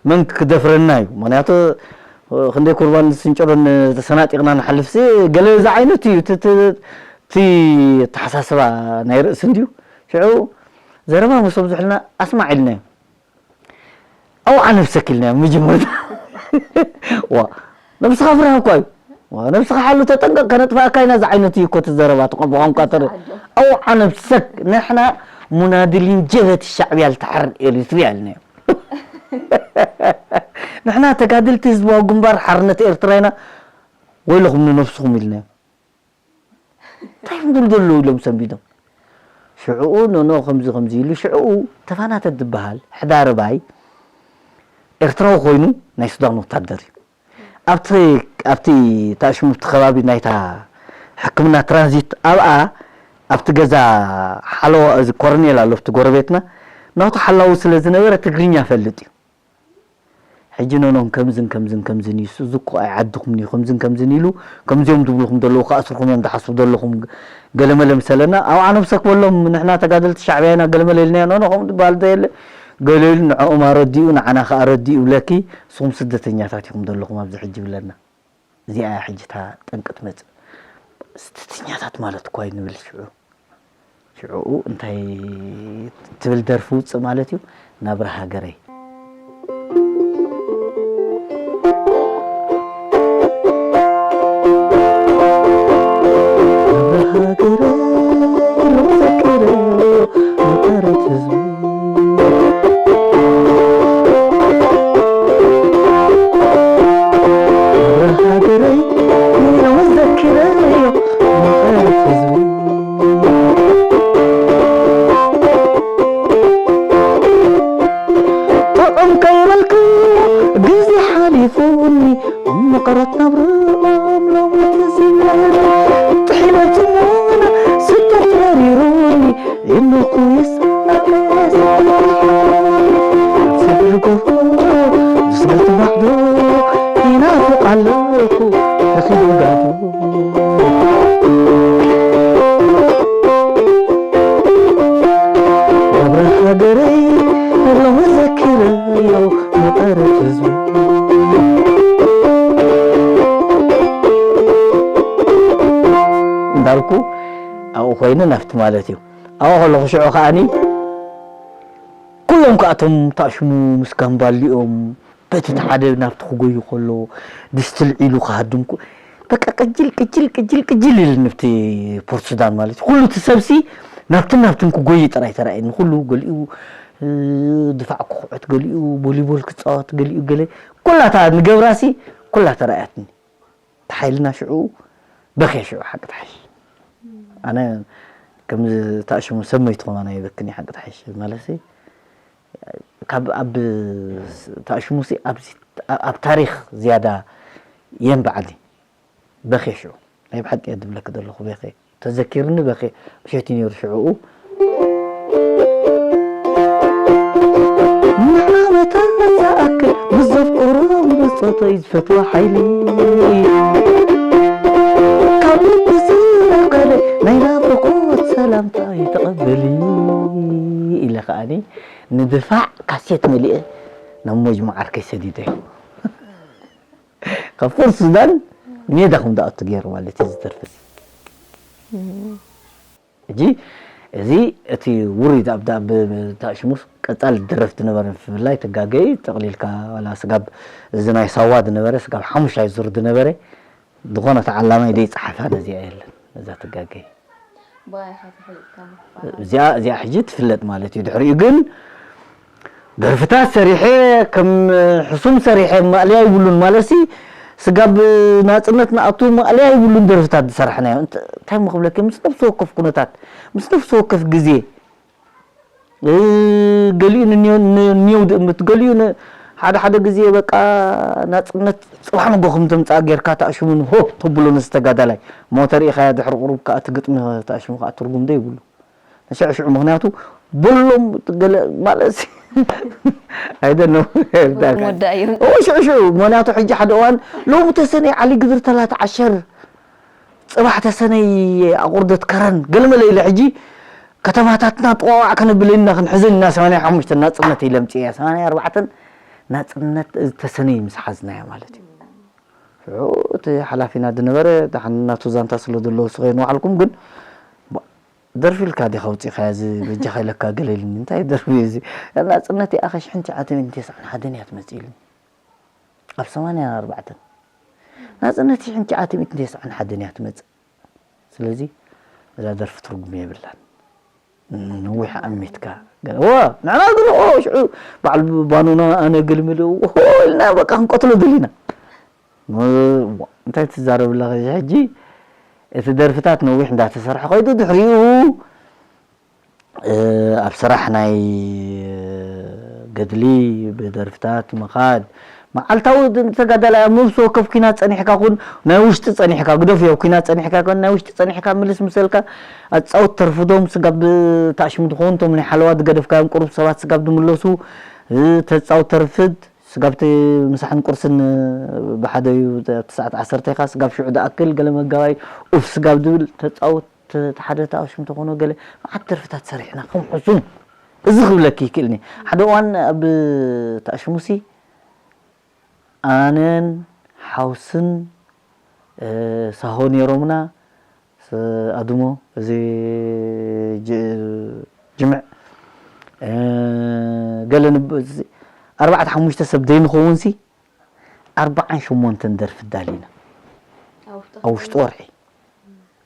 መን ክደፍረና እዩ። ምክንያቱ ክንደይ ኩርባን ስንጨሮን ተሰናጢቕና ንሓልፍሲ ገለ እዚ ዓይነት እዩ እቲ ተሓሳስባ ናይ ርእሲ እንድዩ። ሽዑ ዘረባ ምስ ኣብዝሕልና ኣስማዕ ኢልናዮ። ኣውዓ ነብሰክ ኢልናዮ መጀመርታ። ዋ ነብስኻ ፍርህ እኳ እዩ። ዋ ነብስኻ ሓሉ ተጠንቀቕ ከነጥፍኣካ ኢና ዝዓይነቱ እዩ እኮ እቲ ዘረባ እቲ ብቋንቋ ተረ ኣውዓ ነብሰክ ንሕና ሙናድሊን ጀበት ሻዕብያ ልትሓር ኤሪትርያ ኢልናዮ። ንሕና ተጋደልቲ ህዝባዊ ግንባር ሓርነት ኤርትራ ኢና ወይለኹም ንነብስኹም ኢልናዮ። እንታይ እዮም ዝብሉ ዘለዉ ኢሎም ሰንቢዶም። ሽዕኡ ኖኖ ከምዚ ከምዚ ኢሉ ሽዕኡ ተፋናተት ዝበሃል ሕዳርባይ ኤርትራዊ ኮይኑ ናይ ሱዳን ወታደር እዩ። ኣብቲ ኣብቲ ታሽሙቲ ከባቢ ናይታ ሕክምና ትራንዚት ኣብኣ ኣብቲ ገዛ ሓለዋ እዚ ኮርኔል ኣሎ ኣብቲ ጎረቤትና ናቱ ሓላዊ ስለ ዝነበረ ትግርኛ ፈልጥ እዩ። ሕጂ ኖኖን ከምዝን ከምዝን ከምዝን እዩ እዚ እኮ ኣይዓድኹምን እዩ ከምዝን ከምዝን ኢሉ ከምዚኦም ዝብልኹም ዘለዉ ክኣስርኹም እዮም ዝሓስቡ ዘለኹም ገለመለ ምሰለና ኣብ ዓነብሰ ክበሎም ንሕና ተጋደልቲ ሻዕብያ ኢና ገለመለ ኢልናዮ ኖኖ ከምኡ ዝበሃል ዘየለ ገለ ኢሉ ንዕኦም ኣረዲኡ ንዓና ከኣ ኣረዲኡ ይብለኪ ንስኹም ስደተኛታት ኢኹም ዘለኹም ኣብዚ ሕጂ ይብለና። እዚኣ እያ ሕጂ እታ ጠንቂ ትመጽእ። ስደተኛታት ማለት እኳ እዩ ንብል ሽዑ። ሽዑኡ እንታይ ትብል ደርፊ ውጽእ ማለት እዩ ናብራ ሃገረይ። ናብራ ሃገረይ ሎዘክረ መቐረት ህዝቢ ሃገረይ ሎዘክረዮ መቐረት ህዝቢ ጥዑም ከይበልክዮ ግዜ ሓሊፉኒ መቐረት ናብርኦም ሎሚ ትዝ ይብለኒ ጥሒለ ጽሞና ስደት መሪሩኒ ኢሉ ኩይስ ስድሪ ጎፎ ስደት ባሕዶ ይናፍቕ ኣለኹ ረኺቡ ጋዶ ናብራ ሃገረይ ሎሚ ዘኪረዮ መቐረት ህዝቢ እንዳልኩ ኣብኡ ኮይኑ ናፍቲ ማለት እዩ ኣብኡ ከለኹ ሽዑ ከዓኒ ኩሎም ከኣቶም ታሽሙ ምስ ጋምባሊኦም በቲ እቲ ሓደ ናብቲ ክጎዩ ከሎ ድስቲ ልዒሉ ክሃድም ኩ- በቃ ቅጅል ቅጅል ቅጅል ቅጅል ኢልኒ ኣብቲ ፖርት ሱዳን ማለት እዩ። ኩሉ እቲ ሰብሲ ናብትን ናብትን ክጎይ ጥራይ ተራእየኒ። ኩሉ ገሊኡ እ፣ ድፋዕ ክኹዕት፣ ገሊኡ ቮሊቦል ክጻወት፣ ገሊኡ ገለ ኩላታ ንገብራሲ ኩላ ተራእያትኒ። ተሓይልና ሽዑ በኽየ ሽዑ ሓቂ ተሓሽ ኣነ ከምዚ ተኣሽሙ ሰብ መይቱ ከማን ኣይበክን እዩ ሓቂ ተሓሽ ማለት ካብ ኣብ ተኣሽሙ ሲ ኣብዚ ኣብ ታሪኽ ዝያዳ የንባዓኒ በኽየ ሽዑ ናይ ብሓቂ እየ ዝብለኪ ዘለኹ በኽየ ተዘኪርኒ በኽየ ምሸት እዩ ነይሩ ሽዑኡ ንዓመታት ዝኣክል ምስ ዘፍቅሮም ብጾተይ ዝፈትዋ ሓይሊ ካብ ልቢ ዝረቀለ ናይ ናፍቆት ሰላምታ ይተቐበሊ ኢለ ከዓኒ ንድፋዕ ካሴት መሊኤ ናብ መጅሙዓ ዓርከይ ሰዲደዮ ካብ ፖርት ሱዳን ሜዳ ከም ዝኣቱ ገይሩ ማለት እዩ ዝደርፊ ሕጂ እዚ እቲ ውሪድ ኣብ ዳ-፣ ብ-፣ ብ-፣ ታሽሙስ ቀጻል ድረፍ ዝነበረ፣ ብፍላይ ትጋገይ ጠቕሊልካ ዋላ ስጋብ እዚ ናይ ሳዋ ዝነበረ፣ ስጋብ ሓሙሻይ ዙር ዝነበረ፣ ዝኾነ ተዓላማይ ደይ ጸሓፋ ነዚኣ የለን፣ እዛ ትጋገይ። ብኣይኻ ተፈሊጥካ ምኽፋል። እዚኣ፣ እዚኣ ሕጂ ትፍለጥ ማለት እዩ። ድሕሪኡ ግን ደርፍታት ሰሪሐ፣ ከም ሕሱም ሰሪሐ ማእለያ ይብሉን ማለትሲ፣ ስጋብ ናጽነት ንኣቱ ማእለያ ይብሉን ደርፍታት ዝሰራሕናዮ። እንት-፣ እንታይ እሞ ክብለኪ፣ ምስ ነፍሲ ወከፍ ኩነታት፣ ምስ ነፍሲ ወከፍ ግዜ፣ እ፣ ገሊኡ ንኔው-፣ ን-፣ ኔው ድእምት፣ ገሊኡ ን-፣ ሓደ ሓደ ግዜ በቃ ናጽነት ጽባሕ ንጎ ከም ተምጽኣ ጌርካ ተኣሽሙን ሆ ተብሎ ነዚ ተጋዳላይ። እሞ ተሪኢኻያ ድሕሪ ቁሩብ ከኣ እቲ ግጥሚ ተኣሽሙ ከኣ ትርጉም ዶ ይብሉ። ንሽዕሽዑ፣ ምኽንያቱ በሎም ገለ ማለት I don't know። መወዳእታ እዩ። ኦ፣ ሽዑ፣ ሽዑ፣ ምኽንያቱ ሕጂ ሓደ እዋን ሎሚ ተሰነይ ዓሊ ግድር ተላተ ዓሸር፣ ጽባሕ ተሰነይ ኣቑርደት ከረን፣ ገለመለ ኢለ ሕጂ ከተማታትና ጥዋዋዕ ከነብለና ክንሕዘን ኢና። ሰማንያ ሓሙሽተ ናጽነት ኢለ ኣምጽኤያ፣ ሰማንያ ኣርባዕተ ናጽነት ተሰነይ ምስ ሓዝናያ ማለት እዩ። ሽዑ እቲ ሓላፊና ዝነበረ፣ ደሓን ናቱ ዛንታ ስለ ዘለዎ፣ ንሱ ከይንዋሓልኩም ግን፣ ደርፊ ኢልካ ዲኻ ኣውጺእካያ፣ እዚ በጃኻ ኢለካ ገለ ኢሉኒ። እንታይ ደርፊ እዩ እዚ? ናጽነት ይኣኸ ሽሕን ትሽዓተ ሚእትን ተስዓን ሓደን እያ ትመጽእ ኢሉኒ። ኣብ ሰማንያ ኣርባዕተ። ናጽነት ሽሕን ትሽዓተ ሚእትን ተስዓን ሓደን እያ ትመጽእ። ስለዚ እዛ ደርፊ ትርጉም የብላን። ነዊሕ ኣሚትካ። ገለ፣ ዋ፣ ንዕና ግን፣ ኦ፣ ሽዑ በዓል ባኖና ኣነ ገልመለ፣ ኦ፣ ኢልና በቃ ክንቀትሎ ደሊና። ሞ-፣ እንታይ ትዛረብ ኣለኻ ሕጂ? እቲ ደርፍታት ነዊሕ እንዳተሰርሐ ከይዱ፣ ድሕሪኡ፣ እ፣ ኣብ ስራሕ ናይ ገድሊ ብደርፍታት ምኻድ፣ መዓልታዊ ተጋዳላይ ኣብ ነብሲ ወከፍ ኲናት ጸኒሕካ ኩን፣ ናይ ውሽጢ ጸኒሕካ፣ ግደፍዮ፣ ኲናት ጸኒሕካ ኩን፣ ናይ ውሽጢ ጸኒሕካ ምልስ ምሰልካ፣ ኣጻውት ተርፍዶም ስጋብ ታሽሙ ትኸውን፣ እቶም ናይ ሓለዋ ዝገደፍካዮም ቁሩብ ሰባት ስጋብ ዝምለሱ፣ እ፣ ተጻውት ተርፍድ፣ ስጋብቲ ምሳሕን ቁርስን ብሓደ እዩ፣ ኣብቲ ሰዓት ዓሰርተ ኢኻ፣ ስጋብ ሽዑ ዝኣክል ገለ መጋባይ ኡፍ ስጋብ ዝብል ተጻውት፣ ተ-፣ ሓደ ተኣሽሙ ተኾኖ ገለ መዓት ደርፍታት ሰሪሕና ከም ሕሱም። እዚ ክብለኪ ይክእልኒ። ሓደ እዋን ኣብ ተኣሽሙሲ ኣነን ሓውስን፣ እ፣ ሳሆ ነይሮምና፣ ስ-፣ ኣድሞ፣ እዚ ጅ-፣ ጅምዕ፣ እ፣ ገለ ንብ-፣ እዚ ኣርባዕተ ሓሙሽተ ሰብ ዘይንኸውንሲ፣ ኣርባዓን ሸሞንተን ደርፊ ኣዳሊና። ኣብ ውሽጢ ኣብ ውሽጢ ወርሒ። ወርሒ።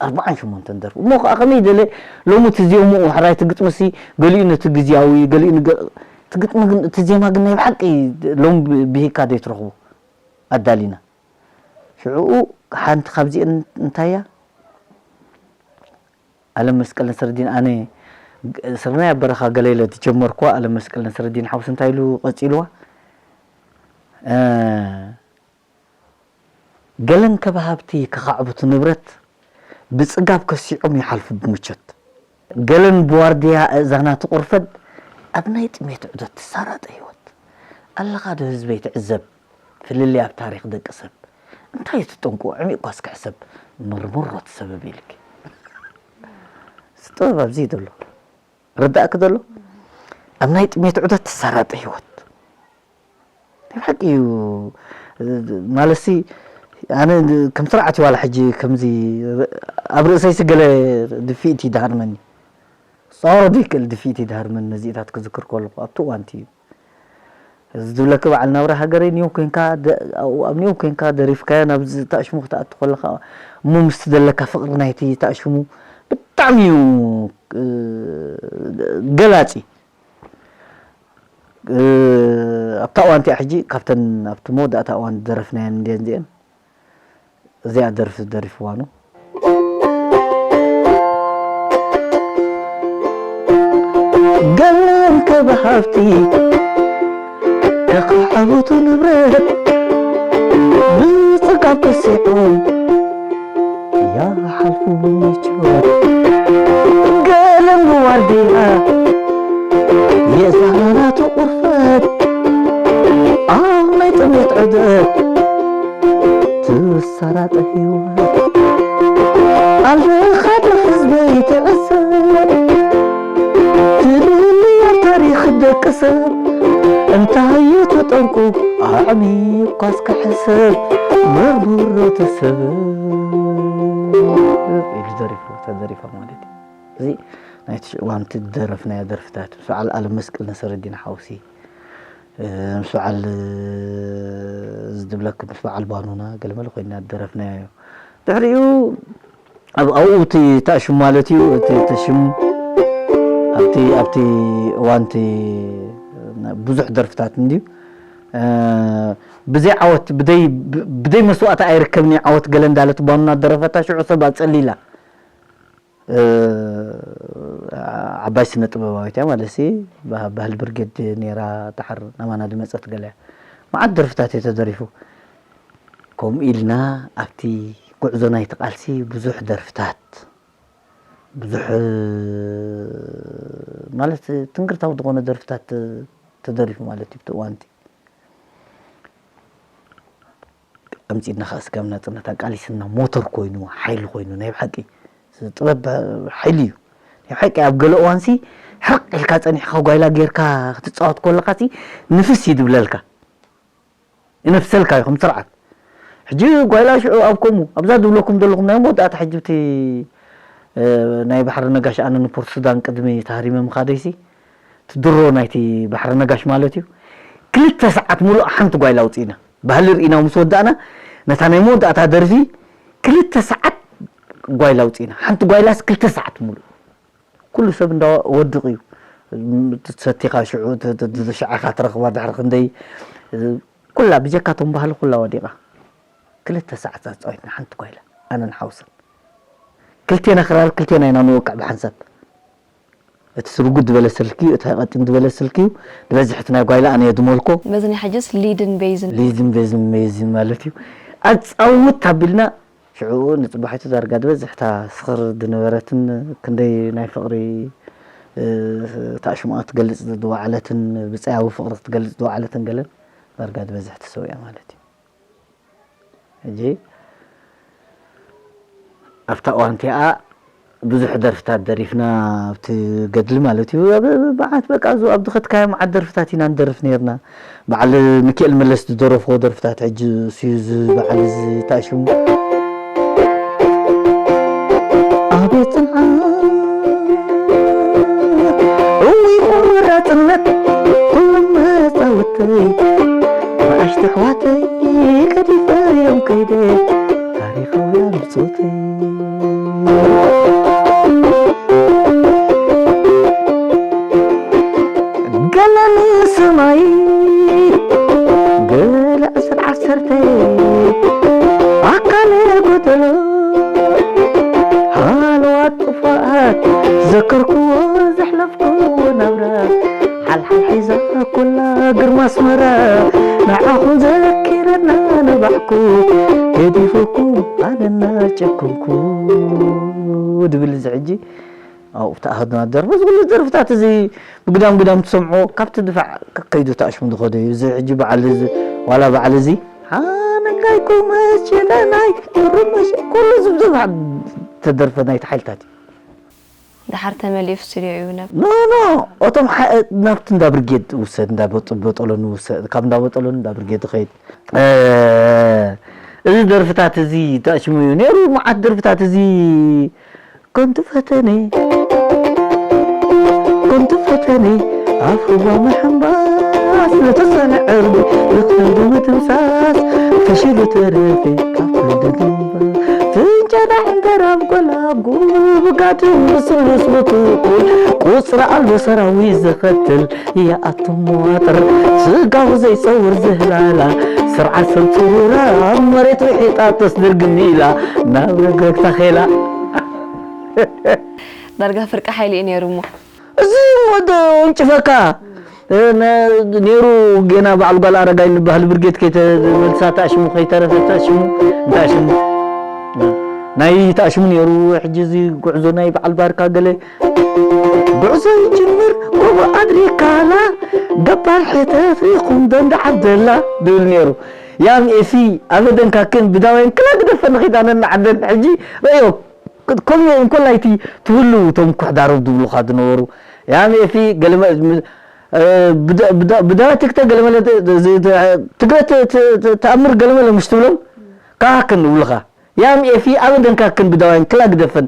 ኣርባዓን ሸሞንተን ደርፊ። እሞ ኸዓ ከመይ ደለ፣ ሎሚ እቲ ዜምኡ፣ ሕራይ እቲ ግጥምሲ፣ ገሊኡ ነቲ ግዝያዊ፣ ገሊኡ ንገ-፣ እቲ ግጥሚ ግን፣ እቲ ዜማ ግን ናይ ብሓቂ ሎሚ ብ-፣ ብሂካ ዘይትረኽቦ ኣዳሊና። ሽዑኡ ሓንቲ ካብዚአን እንታይ እያ? ኣለም መስቀል ነስረዲን፣ ኣነ ግ-፣ ስርናይ ኣብ በረኻ ገለ ኢለ ዝጀመርኩዋ፣ ኣለም መስቀል ነስረዲን ሓውሲ እንታይ ኢሉ ቀጺልዋ? እ፣ ገለን ከበሃብቲ ከኻዕብቱ ንብረት፣ ብጽጋብ ከሲዖም ይሓልፉ ብምቾት። ገለን ብዋርድያ ኣእዛና ትቑርፈድ፣ ኣብ ናይ ጥሜት ዑደት ትሳራጠ ህይወት። ኣለኻ ዶ ህዝበይ ትዕዘብ፣ ፍልልይ ኣብ ታሪኽ ደቂ ሰብ። እንታይ እዩ እቲ ጠንቁ፣ ዕሚቕ ኳስ ክሕሰብ፣ መርምሮ እቲ ሰበብ ኢልኪ። እዚ ጥበብ ኣብዚ እዩ ዘሎ። ርዳእኪ ዘሎ? ኣብ ናይ ጥሜት ዑደት ትሳራጠ ህይወት። ናይ ብሓቂ እዩ። ማለትሲ፣ ኣነ ከም ስርዓት እዩ ዋላ ሕጂ ከምዚ ኣብ ርእሰይሲ ገለ ድፍኢት ይደሃርመኒ። ጾሮ ዘይክእል ድፍኢት ይደሃርመኒ ነዚኢታት ክዝክር ከለኹ ኣብቲ እዋንቲ እዩ። እዚ ዝብለኪ በዓል ናብራ ሃገረይ ኒው ኮንካ ደ-፣ ኣብ ኒው ኮንካ ደሪፍካዮ ናብዚ ተኣሽሙ ክትኣቱ ከለኻ እሞ ምስቲ ዘለካ ፍቕሪ ናይቲ ተኣሽሙ ብጣዕሚ እዩ፣ እ፣ ገላጺ። እ፣ ኣብታ እዋን እቲኣ ሕጂ ካብተን ኣብቲ መወዳእታ እዋን ዝደረፍናየን እንድየን እዚአን። እዚኣ ደርፊ ደሪፍዋ ነው። ገለን ከበሃብቲ ከኻዕብቱ ንብረት ብጽጋብ ከሲዖም ያሓልፉ ብምቾት። ገለን ብዋርድያ የዛናናቱ ቁርፈት ኣብ ናይ ጥሜት ዑደት ትሳራጠ ህይወት። ኣለኻ ዶ ህዝበይ ትዕዘብ፣ ትልልያ ታሪኽ ደቂ ሰብ። እንታይ እዩ ተጠንቁ፣ ኣዕሚቑ ኳስ ክሕሰብ፣ መርምሮ ተሰበብ። ኢሉ ደሪፉ፣ ተደሪፋ ማለት እዩ። እዚ ናይቲ ሽዑ እዋን እቲ ዝደረፍናዮ ደርፍታት፣ ምስ በዓል ኣለም መስቀል ነስረዲን ሓውሲ፣ እ፣ ምስ በዓል፣ እ፣ ዝድብለክ፣ ምስ በዓል ባኑና ገለመለ ኮይና ዝደረፍናዮ እዩ። ድሕሪኡ ኣብ፣ ኣብኡ እቲ ታሽም ማለት እዩ፣ እቲ፣ እቲ ሽም ኣብቲ፣ ኣብቲ እዋን እቲ ብዙሕ ደርፍታት እንድዩ። እ፣ ብዘይ ዓወት፣ ብደይ፣ ብ-፣ ብደይ መስዋእቲ ኣይርከብን እዩ ዓወት ገለ እንዳለት ባኑና ደረፈታ ሽዑ ሰብ ኣጸሊላ። እ፣ ዓባይ ስነ ጥበባዊት እያ ማለት ሲ፣ ባ-፣ ባህሊ ብርጌድ ነይራ፣ ድሓር ናባና ዝመጸት ገለ እያ። መዓት ደርፍታት እዩ ተደሪፉ። ከምኡ ኢልና ኣብቲ ጉዕዞ ናይቲ ቃልሲ ብዙሕ ደርፍታት፣ ብዙሕ ማለት ትንግርታዊ ዝኾነ ደርፍታት ተደሪፉ ማለት እዩ። ኣብቲ እዋን እቲ ኣምጺእና ከኣ ስጋብ ናጽነት ኣቃሊስና ሞተር ኮይኑ፣ ሓይሊ ኮይኑ፣ ናይ ብሓቂ ጥበብ ሓይሊ እዩ። ናይ ብሓቂ ኣብ ገለ እዋንሲ ሕርቕ ኢልካ ጸኒሕካ ጓይላ ጌርካ ክትጻወት ከለኻሲ ንፍስ እዩ ዝብለልካ። ይነፍሰልካ እዩ ከም ስርዓት። ሕጂ ጓይላ ሽዑ ኣብ ከምኡ ኣብዛ ዝብለኩም ዘለኹም ናይ መወዳእታ ሕጂ እቲ፣ እ፣ ናይ ባሕሪ ነጋሽ ኣነ ንፖርት ሱዳን ቅድሚ ተሃሪመ ምኻደይሲ፣ እቲ ድሮ ናይቲ ባሕሪ ነጋሽ ማለት እዩ። ክልተ ሰዓት ሙሉእ ሓንቲ ጓይላ ኣውጺእና። ባህሊ ርኢና ምስ ወዳእና፣ ነታ ናይ መወዳእታ ደርፊ ክልተ ሰዓት ጓይላ ኣውጺእና። ሓንቲ ጓይላስ ክልተ ሰዓት ሙሉእ። ኩሉ ሰብ እንዳ ወድቕ እዩ። ም-፣ ትሰቲኻ ሽዑ፣ ት-፣ ት-፣ ት-፣ ሽዓኻ ትረኽባ ድሕሪ ክንደይ፣ እ፣ ኩላ ብጀካ እቶም ባህሊ ኩላ ወዲቓ። ክልተ ሰዓት ኣጻዊትና ሓንቲ ጓይላ፣ ኣነን ሓውስን። ክልቴና ክራር፣ ክልቴና ኢና ንወቅዕ ብሓንሳብ። እቲ ስርጉድ ዝበለ ስልኪ እዩ፣ እቲ ቀጢን ዝበለ ስልኪ እዩ። ዝበዝሕ እቲ ናይ ጓይላ ኣነ እየ ዝመልኮ። መዝኒ ሕጅስ ሊድን ቤዝን። ሊዝን ቤዝን ሜዝን ማለት እዩ። ኣጻውት ኣቢልና ሽዑ ንጽባሒቱ ዳርጋ ዝበዝሕ እታ ስኽር ዝነበረትን ክንደይ ናይ ፍቕሪ፣ እ፣ ታሽሙኣ ትገልጽ ዝወዓለትን ብጸያዊ ፍቕሪ ክትገልጽ ዝወዓለትን ገለን ዳርጋ ዝበዝሕ ተሰዊኣ ማለት እዩ። ሕጂ ኣብታ እዋን እቲኣ ብዙሕ ደርፍታት ደሪፍና ኣብቲ ገድሊ ማለት እዩ። ኣብ መዓት በቃ እዙ ኣብ ዝኸድካዮ መዓት ደርፍታት ኢና ንደርፍ ነይርና። በዓል ሚካኤል መለስ ዝደረፍዎ ደርፍታት ሕጂ እሱ እዩ እዚ በዓል እዚ ተኣሽሙ። ኣቤት ጽንዓት፣ እውይ ቆራጽነት፣ ኩሎም መጻውተይ፣ ንኣሽቱ ኣሕዋተይ ገዲፈዮም ከይደ፣ ታሪኻውያን ብጾተይ። ገለ ንሰማይ፣ ገለ ዕስር ዓሰርተ፣ ኣካለ ጎደሎ፣ ሃለዋት ጥፉኣት፣ ዘከርክዎ ዘሕለፍክዎ ናብራ፣ ሓልሓል ሒዛ ኩላ ግርማ ኣስመራ፣ ንዓኹም ዘኪረና ንባዕኩ፣ ገዲፈኩም ኣነና ጨከንኩ። ድብል እዚ ሕጂ ኣብኡ ተኣኸድና ደርፊ፣ እዚ ኩሉ ደርፍታት እዚ ብግዳም ግዳም ትሰምዖ፣ ካብቲ ድፋዕ ከይዱ ተኣሽሙ ዝኸደ እዩ። እዚ ሕጂ በዓል እዚ፣ ዋላ በዓል እዚ፣ ሓነጋይ ኩመች ነናይ፣ ሩመሽ፣ ኩሉ ዝብዝብ ተደርፈ ናይቲ ሓይልታት እዩ። ደሓር ተመሊኡ ስቱድዮ እዩ ነብ- ኖ፣ ኖ፣ እቶም ሓ-፣ ናብቲ እንዳ ብርጌድ ውሰድ፣ እንዳ በጥ-፣ በጠሎ ንውሰድ፣ ካብ እንዳ በጠሎ እንዳ ብርጌድ ዝኸይድ። እ፣ እዚ ደርፍታት እዚ ተኣሽሙ እዩ ነይሩ፣ መዓት ደርፍታት እዚ ከንቱ ፈተነ፣ ከንቱ ፈተነ፣ ኣብ ህዋ ምሕንባስ ነተሰነ ዕርዲ፣ ንኽንዲ ምድምሳስ፣ ፈሺሉ ተረፈ ካብ ክንዲ ግንባር። ፍንጨና ዕንደራብ ጎላጉል፣ ብጋድም ብስሉስ ብትኩል፣ ቁጽሪ ኣልቦ ሰራዊት ዝኸትል፣ ይኣቱ መዋጥር፣ ስጋው ዘይጸውር ዝህላላ፣ ስርዓት ሰብ ጽሩራ፣ ኣብ መሬት ርሒጣ ተስድርግም ኢላ፣ ናብ ረግረግ ታኼላ። ዳርጋ ፍርቂ ሓይሊ እዩ ነይሩ እሞ። እዚ ወደ ወንጭፈካ፣ እ፣ ነ-፣ ነይሩ ጌና በዓል ጓል ኣረጋይ ንበሃል ብርጌድ ከይተመልሳ ተኣሽሙ ከይተረፈ ተኣሽሙ፣ እንተኣሽሙ። ናይ ተኣሽሙ ነይሩ፣ ሕጂ እዚ ጉዕዞ ናይ በዓል ባርካ ገለ ጉዕዞ ይጅምር፣ ጎቦ ኣድሪካላ፣ ገባር ሕተት ሪኹም ደንዲ ዓብደላ፣ ድብል ነይሩ። ያም ኤፊ፣ ኣበደንካክን ብዳዋይን ክላ ግደፈን ኺዳነን ንዓደን፣ ሕጂ ረእዮ፣ ከምኡ እንኮላይ እቲ ትህሉ እቶም ኩሕዳሮም ዝብሉኻ ዝነበሩ፣ ያም ኤፊ፣ ገለ መ-፣ እ፣ ብዳ-፣ ብዳ-፣ ብዳዋ ትክተ ገለ መለ ት-፣ ት-፣ ት-፣ ትግረ ት-፣ ት-፣ ት-፣ ተኣምር ገለ መለ ምሽ ትብሎም፣ ካክን ይብሉኻ። ያም ኤፊ፣ ኣበደንካክን ብዳዋይን ክላ ግደፈን።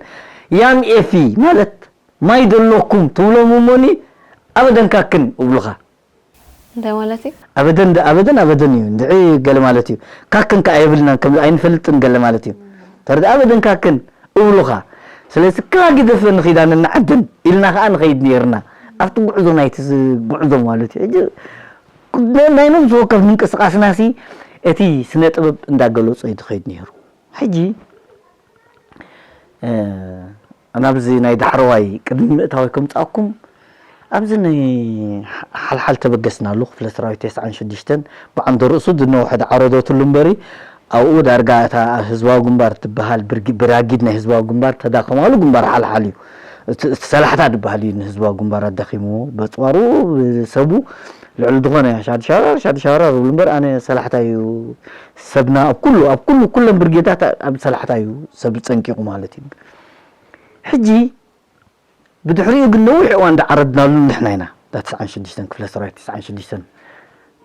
ያም ኤፊ ማለት ማይ ደለኩም ትብሎም እሞኒ ኣበደን ካክን እብሉኻ። እንታይ ማለት እዩ? ኣበደን ደ- ኣበደን ኣበደን እዩ እንድዒ ገለ ማለት እዩ። ካክን ከኣ የብልናን ከም ኣይንፈልጥን ገለ ማለት እዩ። ተረዳ ኣበደን ካክን እብሉኻ። ስለዚ ክላ ግደፈ ንኺዳን ንዓድን ኢልና ከኣ ንኸይድ ነርና ኣብቲ ጉዕዞ ናይቲ ዝ- ጉዕዞ ማለት እዩ። ሕጂ ነ- ናይ ነብሲ ወከፍ ምንቅስቃስናሲ እቲ ስነ ጥበብ እንዳገለጾ እዩ ዝኸይድ ነይሩ። ሕጂ ናብዚ ናይ ዳሕረዋይ ቅድሚ ምእታወይ ከምፃኩም ኣብዚ ናይ ሓልሓል ተበገስናሉ ክፍለ ሰራዊት ተስዓን ሽዱሽተን ብዓንደ ርእሱ ዝነውሐ ዳዕሮ ዶ ትሉ እምበሪ ኣብኡ ዳርጋ እታ ህዝባዊ ግንባር ትበሃል ብራጊድ ናይ ህዝባዊ ግንባር ተዳኸማሉ ግንባር ሓልሓል እዩ። እቲ ሰላሕታ ዝበሃል እዩ ንህዝባዊ ግንባር ኣዳኺምዎ በፅዋሩ ሰቡ ልዕሊ ዝኾነ ሻድሻራር ሻድሻራር ዝብሉ እምበር ኣነ ሰላሕታ እዩ ሰብና ኣብ ኩሉ ኣብ ኩሉ ኩለን ብርጌዳት ኣብ ሰላሕታ እዩ ሰብ ፀንቂቑ ማለት እዩ። ሕጂ ብድሕሪኡ ግን ነዊሕ እዋን ዳዓረድናሉ ንሕና ኢና። እታ ትስዓን ሽዱሽተን ክፍለ ሰራዊት ትስዓን ሽዱሽተን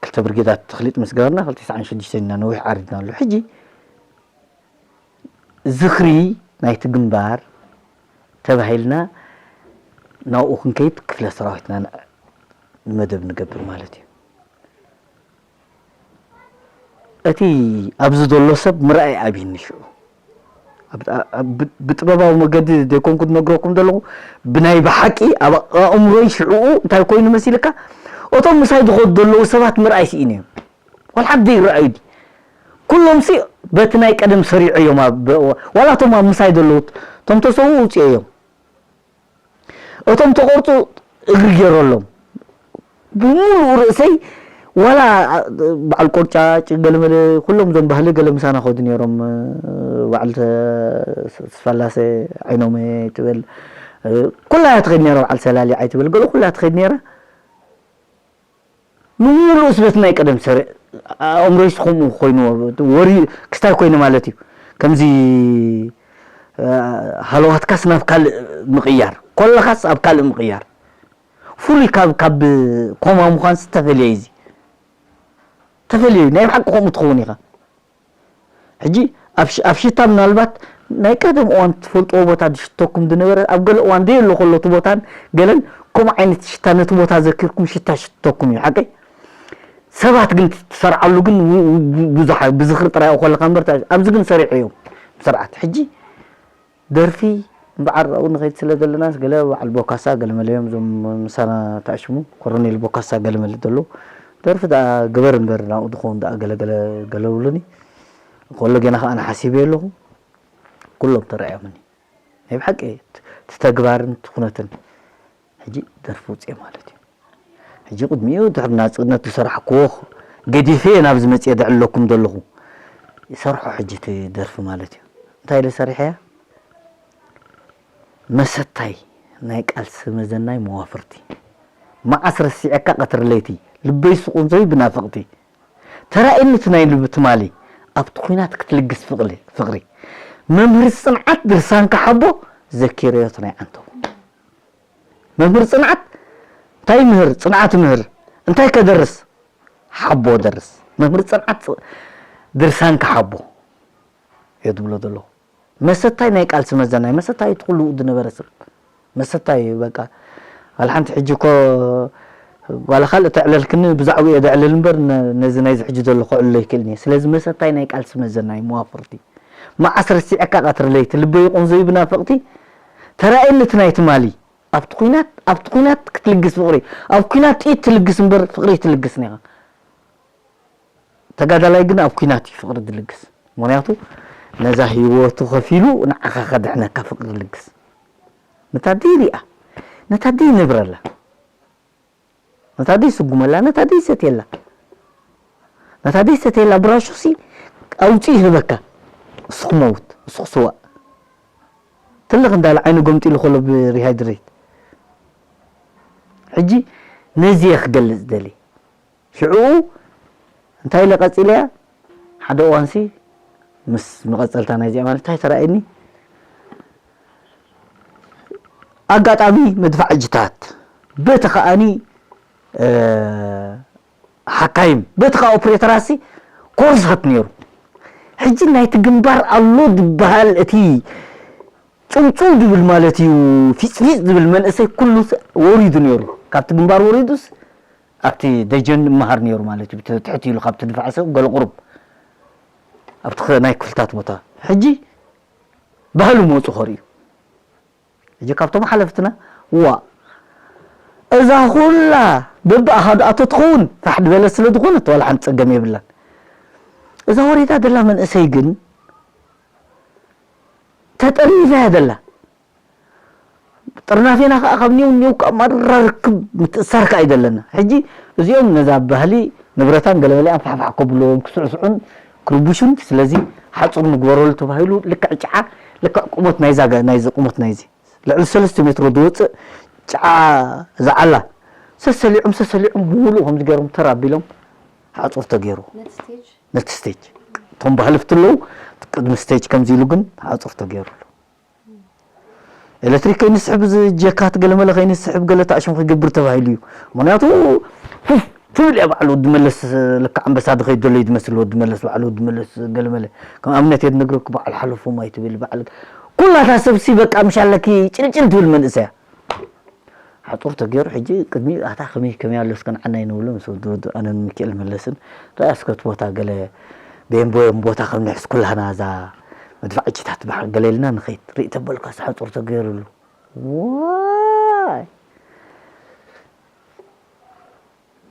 ክልተ ብርጌዳት ተኽሊጥ ምስ ገበርና ክልተ ትስዓን ሽዱሽተን ኢና ነዊሕ ዓሪድናሉ። ሕጂ ዝኽሪ ናይቲ ግንባር ተባሂልና ናብኡ ክንከይድ ክፍለ ሰራዊትና ንመደብ ንገብር ማለት እዩ። እቲ ኣብዚ ዘሎ ሰብ ምርኣይ ኣብይኒ ሽዑ ብጥበባዊ መገዲ ዘይኮንኩ ዝነግረኩም ዘለኹ ብናይ ብሓቂ ኣብ ኣእምሮይ ሽዕኡ እንታይ ኮይኑ መሲልካ እቶም ምሳይ ዝኸዱ ዘለዉ ሰባት ምርኣይ ስኢነ እዮም። ዋላ ሓንቲ ዘይረኣዩ ኩሎም ሲ በቲ ናይ ቀደም ሰሪዖ እዮም። ዋላ እቶም ኣብ ምሳይ ዘለዉ እቶም ተሰዉ ውፅኦ እዮም። እቶም ተቆርፁ እግሪ ገይረሎም ብምሉኡ ርእሰይ ዋላ በዓል ቆርጫጭ ገለመለ ኩሎም እዞም ባህሊ ገለ ምሳና ከዱ ነይሮም። በዓል ተስፋላሰ ዓይኖመ ትበል ኩላ እያ ትኸይድ ነይራ። በዓል ሰላሊ ዓይትበል ገለ ኩላ ትኸይድ ነይራ። ንምሉእ ስበት ናይ ቀደም ሰረ ኣእምሮይስ ከምኡ ኮይኑ ወሪ ክስታይ ኮይኑ ማለት እዩ። ከምዚ ሃለዋትካስ ናብ ካልእ ምቕያር ኮለኻስ ኣብ ካልእ ምቕያር ፍሉይ ካብ ካብ ኮማ ምዃን ዝተፈለየ እዚ ተፈለዩ ናይ ብሓቂ ከምኡ ትኸውን ኢኻ። ሕጂ ኣብ ሽታ ምናልባት ናይ ቀደም እዋን ትፈልጥዎ ቦታ ዝሽተኩም ዝነበረ ኣብ ገለ እዋን ደየሎ ከሎ እቲ ቦታን ገለን ከምኡ ዓይነት ሽታ ነቲ ቦታ ዘኪርኩም ሽታ ሽተኩም እዩ ሓቀይ። ሰባት ግን ትሰርዓሉ ግን ብዙሓ ብዝኽሪ ጥራይ ከለካ እምበር ኣብዚ ግን ሰሪሑ እዮም ብስርዓት ሕጂ ደርፊ እምበዓር ኣብኡ ንኸይድ ስለ ዘለና ገለ በዓል ቦካሳ ገለ መለ እዮም እዞም ምሳና ተኣሽሙ ኮሮኔል ቦካሳ ገለ መለ ዘለዉ ደርፊ ደኣ ግበር እምበር ናብኡ ዝኸውን ደኣ ገለ ገለ ገለ ብሉኒ። ከሎ ጌና ከኣ ንሓሲበ ኣለኹ ኩሎም ተረኣዮምኒ ናይ ብሓቂ እቲ ተግባርን እቲ ኩነትን ሕጂ ደርፊ ውፅኤ ማለት እዩ። ሕጂ ቅድሚኡ ድሕሪ ናፅነት ዝሰራሕክዎ ገዲፈ እየ ናብዚ መፅየ ዘዕልለኩም ዘለኹ ይሰርሖ ሕጂ እቲ ደርፊ ማለት እዩ። እንታይ ኢለ ሰሪሐያ መሰታይ ናይ ቃልሲ መዘናይ መዋፍርቲ መዓስ ረሲዐካ ቀትሪ ለይቲ ልበይ ስቑንዘዩ ብናፍቕቲ ተራእየኒ እቲ ናይ ልቢ ትማሊ ኣብቲ ኲናት ክትልግስ ፍቕሪ ፍቕሪ መምህር ጽንዓት ድርሳንካ ሓቦ ዘኪረዮ እቲ ናይ ዓንተው መምህር ጽንዓት እንታይ ምህር ጽንዓት ምህር እንታይ ከደርስ ሓቦ ደርስ መምህር ጽንዓት ድርሳንካ ሓቦ እየ ዝብሎ ዘለኹ። መሰታይ ናይ ቃልሲ መዘናይ መሰታይ እቲ ኩሉ ዝነበረ ሰብ መሰታይ እዩ በቃ። ዋላ ሓንቲ ሕጂ እኮ ዋላ ካልእ ተዕለልክኒ ብዛዕባኡ እየ ዘዕልል እምበር ነዚ ናይዚ ሕጂ ዘሎ ከዕልሎ ኣይክእልን እየ። ስለዚ መሰታይ ናይ ቃልሲ መዘናይ መዋፍርቲ መዓስ ረሲዐካ ቀትሪ ለይቲ ልበይ ቁንዞ እዩ ብናፍቕቲ ተራእየኒ እቲ ናይ ትማሊ ኣብቲ ኲናት ኣብቲ ኲናት ክትልግስ ፍቕሪ ኣብ ኲናት ጥይት ትልግስ እምበር ፍቕሪ ኣይትልግስን ኢኻ። ተጋዳላይ ግን ኣብ ኲናት እዩ ፍቕሪ ዝልግስ። ምኽንያቱ ነዛ ህይወቱ ከፊሉ ንዓኻ ከድሕነካ ፍቕሪ ይልግስ። ነታ ደይ ሪኣ፣ ነታ ደይ ነብረላ፣ ነታ ደይ ስጉመላ፣ ነታ ደይ ሰትየላ፣ ነታ ደይ ሰትየላ ብራሹሲ ኣውፂኡ ይህበካ። እሱ ክመውት፣ እሱ ክስዋእ። ትልኽ እንዳለ ዓይኑ ገምጢሉ ከሎ ብሪሃይድሬት። ሕጂ ነዚ እየ ክገልፅ ደሊ። ሽዑ እንታይ ኢለ ቀፂለያ ሓደ እዋንሲ ምስ መቐፀልታ ናይዚኣ ማለት እንታይ ተራእየኒ ኣጋጣሚ መድፋዕ እጅታት በቲ ከዓኒ ሓካይም በቲ ከዓ ኦፕሬተራሲ ኮርሳት ነይሩ ሕጂ ናይቲ ግንባር ኣሎ ዝበሃል እቲ ጽውጽው ዝብል ማለት እዩ፣ ፊጽፊጽ ዝብል መንእሰይ ኩሉ ወሪዱ ነይሩ። ካብቲ ግንባር ወሪዱስ ኣብቲ ደጀን ይመሃር ነይሩ ማለት እዩ። ትሕት ኢሉ ካብቲ ድፋዕ ሰብ ገለ ቁሩብ ኣብቲ ናይ ክፍልታት ቦታ። ሕጂ ባህሉ መወፁ ከርእዩ። ሕጂ ካብቶም ሓለፍትና ዋ እዛ ኩላ በብኣሃዱ ኣቶ ትኸውን ፋሕ ዝበለ ስለ ዝኾነት ዋላ ሓንቲ ፀገም የብላን። እዛ ወሪዳ ደላ መንእሰይ ግን ተጠርኒፋ እያ ደላ። ጥርናፌና ከዓ ካብ ኒው ኒው ከዓ ማራ ርክብ ምትእሳር ከዓ እዩ ዘለና። ሕጂ እዚኦም ነዛ ባህሊ ንብረታን ገለመለኣን ፋሕፋሕ ከብልዎም ክስዕስዑን ክርቡሹን፣ ስለዚ ሓፁር ንግበረሉ ተባሂሉ ልክዕ ጭዓ ልክዕ ቁመት ናይዛ ገ- ናይዚ ቁመት ናይዚ ልዕሊ ሰለስተ ሜትሮ ዝወፅእ ጭዓ ዝዓላ ሰሰሊዖም ሰሰሊዖም ብምሉእ ከምዚ ገይሮም ተር ኣቢሎም ሓፁር ተገይሩ ነቲ ስቴጅ ነቲ ስቴጅ እቶም ባህሊ ፍትለው ቅድሚ ስቴጅ ከምዚ ኢሉ ግን ሓፁር ተገይሩሉ። ኤሌክትሪክ ከይንስሕብ እዚ ጀካት ገለመለ ከይንስሕብ ገለ ታእሽም ክገብር ተባሂሉ እዩ። ምክንያቱ ፉፍ ትብል እያ ባዕሉ ወዲ መለስ። ልክዕ ኣንበሳ ዝኸይድ ዘሎ እዩ ዝመስል ወዲ መለስ። ባዕሉ ወዲ መለስ ገለመለ ከም ኣብነት እየ ዝነግረኩ። በዓል ሓለፎም ኣይትብል በዓል ኩላታ ሰብሲ በቃ ምሻለኪ ጭልጭል ትብል መንእሰያ ሓፁር ተገይሩ ሕጂ ቅድሚ ኣታ ከመይ ከመይ ኣሎ እስከ ንዓና ይንብሎ ምስ ወዲ ወዲ ኣነን ሚካኤል መለስን ርኣ እስከ እቲ ቦታ ገለ ቤምቦ ቦታ ከም ንሕስ ኩላና እዛ መድፋዕችታት ባሕ ገለ ኢልና ንኸይድ ርኢ ተበልካ ሓፁር ተገይሩሉ። ዋይ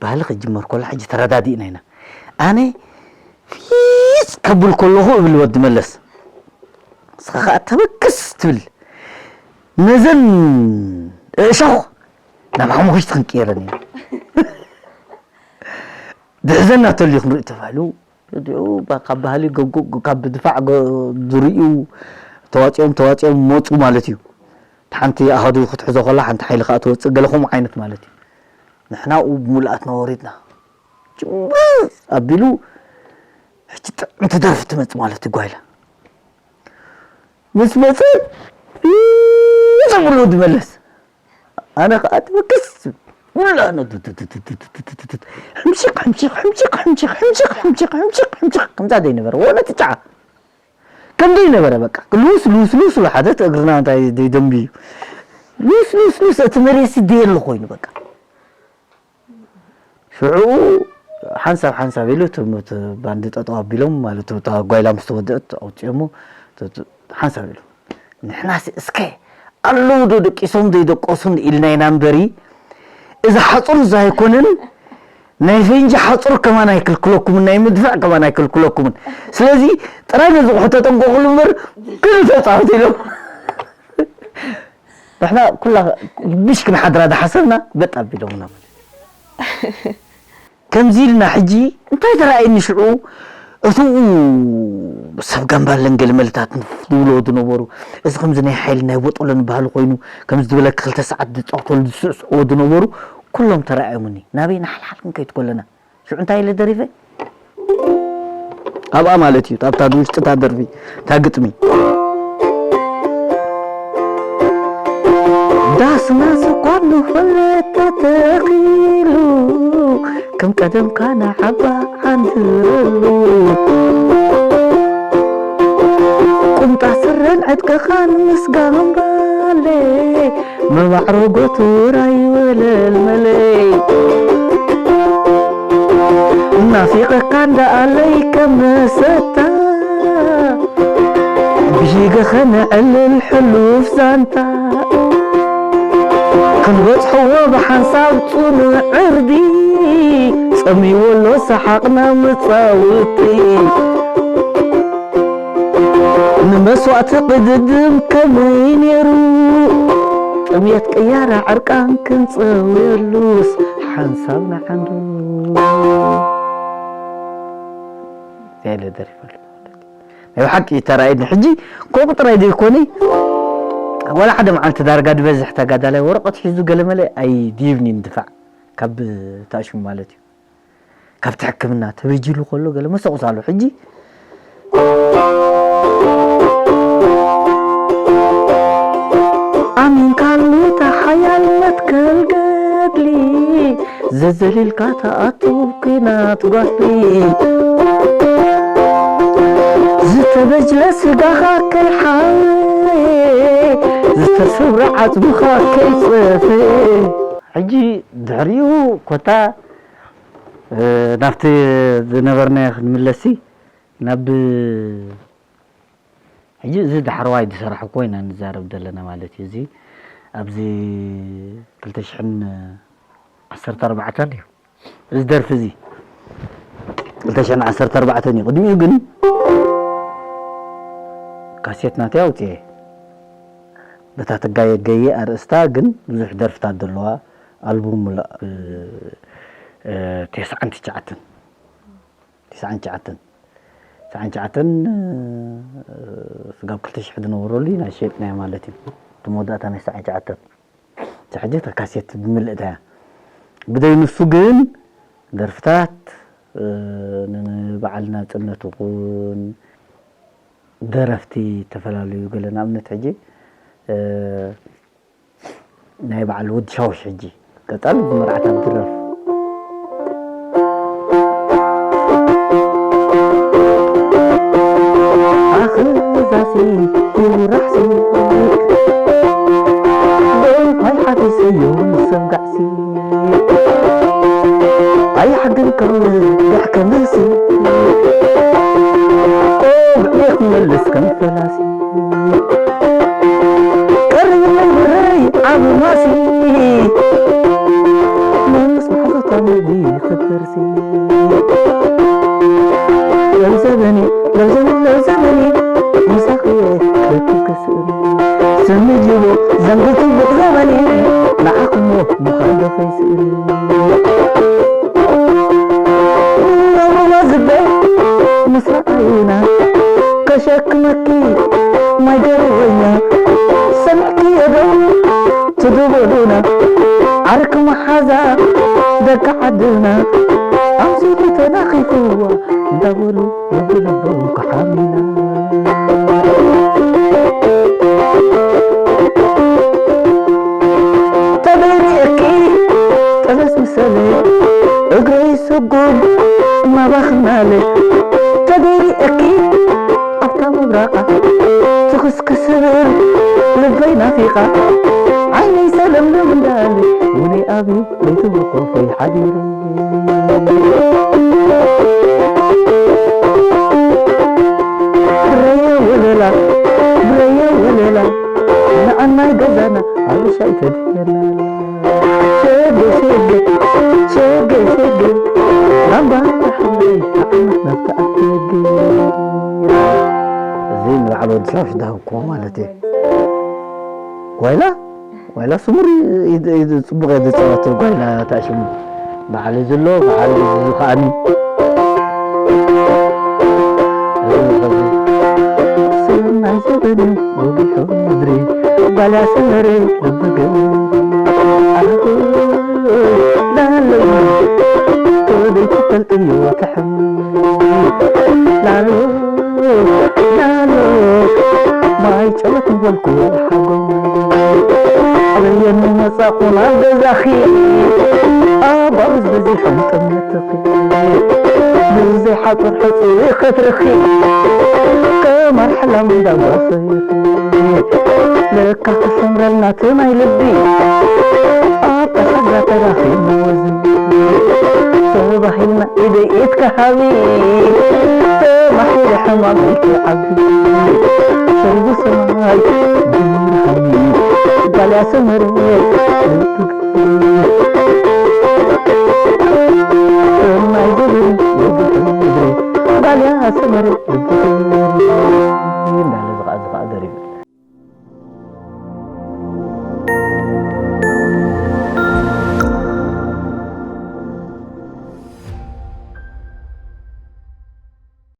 ባህሊ ክጅመር ከሎ ሕጂ ተረዳዲእና ኢና። ኣነ ፊስ ከብል ከለኹ እብል ወዲ መለስ ንስኻ ከዓ ተበክስ ትብል ነዘን እሾኽ ናብ ሓሙኽሽቲ ክንቅየረን ኢና። ድሕዘና ተልዩ ክንርኢ ተባሂሉ እዚኡ ባ- ካብ ባህሊ ገጉ ካብ ድፋዕ ገ- ዝርእዩ ተዋፂኦም ተዋፂኦም መፁ ማለት እዩ። ሓንቲ ኣሃዱ ክትሕዞ ከላ ሓንቲ ሓይሊ ከዓ ትወፅእ ገለ ከምኡ ዓይነት ማለት እዩ። ንሕና ኣብኡ ብምሉኣትና ወሪድና ጭው ኣቢሉ ሕጂ ጥዕምቲ ደርፊ ትመፅእ ማለት እዩ። ጓይላ ምስ መፀት ዘብሉ ዝመለስ ኣነ ከዓ ትበክስ ውላ ሕምሽቕ ሕምሽቕ ሕምሽቕ ሕምሽቕ ሕምሽቕ ሕምሽቕ ሕምሽቕ ሕምሽቕ ከምዛ ዘይነበረ ወነ ትጫዓ ከም ዘይነበረ በቃ ልውስ ልውስ ልውስ ሉ ሓደ እግርና እንታይ ደንቢ እዩ ልውስ ልውስ ልውስ እቲ መሬት ስደየሉ ኮይኑ በቃ ሽዑ ሓንሳብ ሓንሳብ ኢሉ እቲ እቲ ባንዲ ጠጠው ኣቢሎም ማለት እታ ጓይላ ምስ ተወደአት ኣውፅኦሞ እቲ- እቲ- ሓንሳብ ኢሉ ንሕናስ እስከ ኣለዉ ዶ ደቂሶም ዘይደቀሱን ኢልና ኢና እምበሪ እዚ ሓፁር እዚ ኣይኮነን ናይ ፈንጂ ሓፁር ከማን ኣይክልክለኩምን ናይ ምድፋዕ ከማን ኣይክልክለኩምን ስለዚ ጥራይ ነዚ ቁሑ ተጠንቀቁሉ እምበር ክልተ ፃወት ኢሎም ንሕና ኩላ ብሽ ክንሓድራ ዝሓሰብና በጥ ኣቢሎምና ማለት እዩ። ከምዚ ኢልና ሕጂ እንታይ ተራእየኒ ሽዑ እቱ ሰብ ጋምባለን ገለመልታት ዝብልዎ ዝነበሩ እዚ ከምዚ ናይ ሓይሊ ናይ ቦጦሎኒ ባህሊ ኮይኑ ከምዚ ዝበለ ክልተ ሰዓት ዝፃወተሉ ዝስዕስዕዎ ዝነበሩ ኩሎም ተራእዮምኒ ናበይ ንሓልሓል ክንከይድ ከለና ሽዑ እንታይ ኢለ ደሪፈ ኣብኣ ማለት እዩ ኣብታ ውሽጢ እታ ደርፊ እታ ግጥሚ ዳስና ስኳር ንኽለ ተተኺሉ ከም ቀደምካ ንዓባ ዓንድረሉ ቁምጣ ስረን ዕጥቅኻን ምስ ጋምባለ መባዕሮ ጎቱራ ይወለል መለይ ናፊቐካ እንዳኣለይ ከም መሰታ ብሂገኸ ንዕልል ሕሉፍ ዛንታ ክንበጽሕዎ ብሓንሳብ ጽኑዕ ዕርዲ ጸሚዎ ኣሎ ሰሓቕና ምጻውቲ ንመስዋእቲ ቅድድም ከመይ ነይሩ ጥምየት ቅያራ ዕርቃን ክንጸውየሉስ ሓንሳብ ንዓንዱ ያለ ደሪፈሉ ናይ ብሓቂ ተራእየኒ ሕጂ ከምኡ ጥራይ ዘይኮነ ወላ ሓደ መዓልቲ ዳርጋ ዝበዝሕ ተጋዳላይ ወረቐት ሒዙ ገለመለ ኣይድይብኒ ንድፋዕ ካብ ታሽሙ ማለት እዩ ካብቲ ሕክምና ተበጂሉ ከሎ ገለ መሰቑስ ኣሎ ሕጂ ኣሚንካሉ ተሓያል መትከል ገድሊ ዘዘሊልካ ተኣቱ ኩናት ጓድሊ ዝተበጅለ ስጋኻ ከይሓወየ ተሰብረ ዓጽምኻ ከይጸፈ። ሕጂ ድሕሪኡ ኮታ፣ እ፣ ናብቲ ዝነበርናዮ ክንምለስሲ፣ ናብ፣ ሕጂ እዚ ዳሕረዋይ ዝሰራሕኩዎ ኢና ንዛረብ ዘለና ማለት እዩ። እዚ ኣብዚ ክልተ ሽሕን ዓሰርተ ኣርባዕተን እዩ። እዚ ደርፊ እዚ ክልተ ሽሕን ዓሰርተ ኣርባዕተን እዩ። ቅድሚኡ ግን ካሴት ናተይ ኣውፅኤ። በታ ትጋየ ገየ ኣርእስታ ግን ብዙሕ ደርፍታት ዘለዋ ኣልቡም ሙሉእ፣ እ፣ እ፣ ተስዓን ትሽዓተን። ተስዓን ትሽዓተን። ተስዓን ትሽዓተን፣ እ፣ ስጋብ ክልተ ሽሕ ዝነበረሉ ኢና ሸጥናዮ ማለት እዩ። እቲ መወዳእታ ናይ ተስዓን ትሽዓተን። እቲ ሕጂ እታ ካሴት ብምልእታ እያ። ብደይ ንሱ ግን ደርፍታት፣ እ፣ ንበዓል ናጽነት ይኹን ደረፍቲ ዝተፈላለዩ ገለ ንኣብነት ሕጂ፣ እ፣ ናይ በዓል ወዲ ሻውሽ ሕጂ ቀጻሊ ብመርዓታት ዝድረፍ። ኣኽዛሲ ይብራሕሲ፣ ዶፋይ ሓፊሰዮ ንሰጋዕሲ። ኣያሕግን ከም ደሕከምሲ፣ ቆብዕ ክመልስ ከም ፈላሲ። ቀሪብለይ ብረይ ዓቢ ማሲ፣ ምስ መሓዙታ መዲ ክተርሲ። ለብዘበኒ፣ ለብዘበኒ፣ ለብዘበኒ፣ ምሳኺ ክረክብ ከስእኒ። ስሚ ጅቦ ዘንግቱ ብቅ ዘበኒ፣ ንዓኹሞ ምዃን ዶ ከይስእኒ። ሮቦ ዝበ ምስ ረኣዩና፣ ከሸክመኪ ማይ ገርበኛ፣ ሰሚዕኪ ዶ ትድበሉና? ዓርኪ መሓዛ ደቂ ዓድና፣ ኣምሲሉ ተናኺፍዋ እንዳበሉ፣ ልብልቦም ክሓሚና። ተበይኒኤኪ ጠበስ ምሰለ፣ እግረይ ስጉም እናባኽናለ። ተበይኒኤኪ ኣብታ ምብራቓ፣ ትኽስክስ ስብል ልበይ ናፊቓ። ዓይነይ ሰለምለም እንዳለ፣ ውነይ ኣብዩ ለይቲ ብኮፈይ ሓዲረ። ብረየ ወለላ፣ ብረየ ወለላ፣ ንዓናይ ገዛና ኣብ ሻይ ተድየና። ሸገ፣ ሸገ፣ ሸገ፣ ሸገ፣ ላምባ ሓምለይ፣ ንዓና ናብታ ኣትየገ። እዚ ንበዓል ወዲ ሻውሽ ዝሃብኩዎ ማለት እዩ። ጓይላ፣ ጓይላ ስሙር እዩ፣ እዩ፣ እዩ፣ ጽቡቕ እየ ዝጻወት ጓይላ፣ እታ ሽሙ በዓል ዘሎ፣ በዓል እዚ ከኣኒ። ሰናይ ዘበን ወጊሑ ምድሪ፣ ጓል ኣሰመረ ልቢ ገብሪ። ኣረጎ ላሎ፣ ተወደይ ትፈልጥዮ ትሕም። ላሎ፣ ላሎ፣ ማይ ጨሎት ምበልኩ ሓጎም። ኣበየኒ መጻኹ ናብ ገዛኺ፣ ኣባብስ በዚሖም ጥምትኺ። ብዘይ ሓጹር ሕጹይ ኸትርኺ፣ ከማር ሕላም እንዳባሰይኺ። ለካ ክሰምረልና እቲ ናይ ልቢ፣ ኣብ ተሓጋ ተራኺብና ወዚ። ተባሂልና ኢደይ ኢድካ ሃቢ፣ ተማሒረ ሕማመይ ክዓቢ። ሸሪቡ ሰማይ ጅምር ሃቢ፣ ጓል ኣሰመረ ልቢ ሰናይ ዘበን ወዲ ምድሪ፣ ጓል ኣሰመረ ልቢ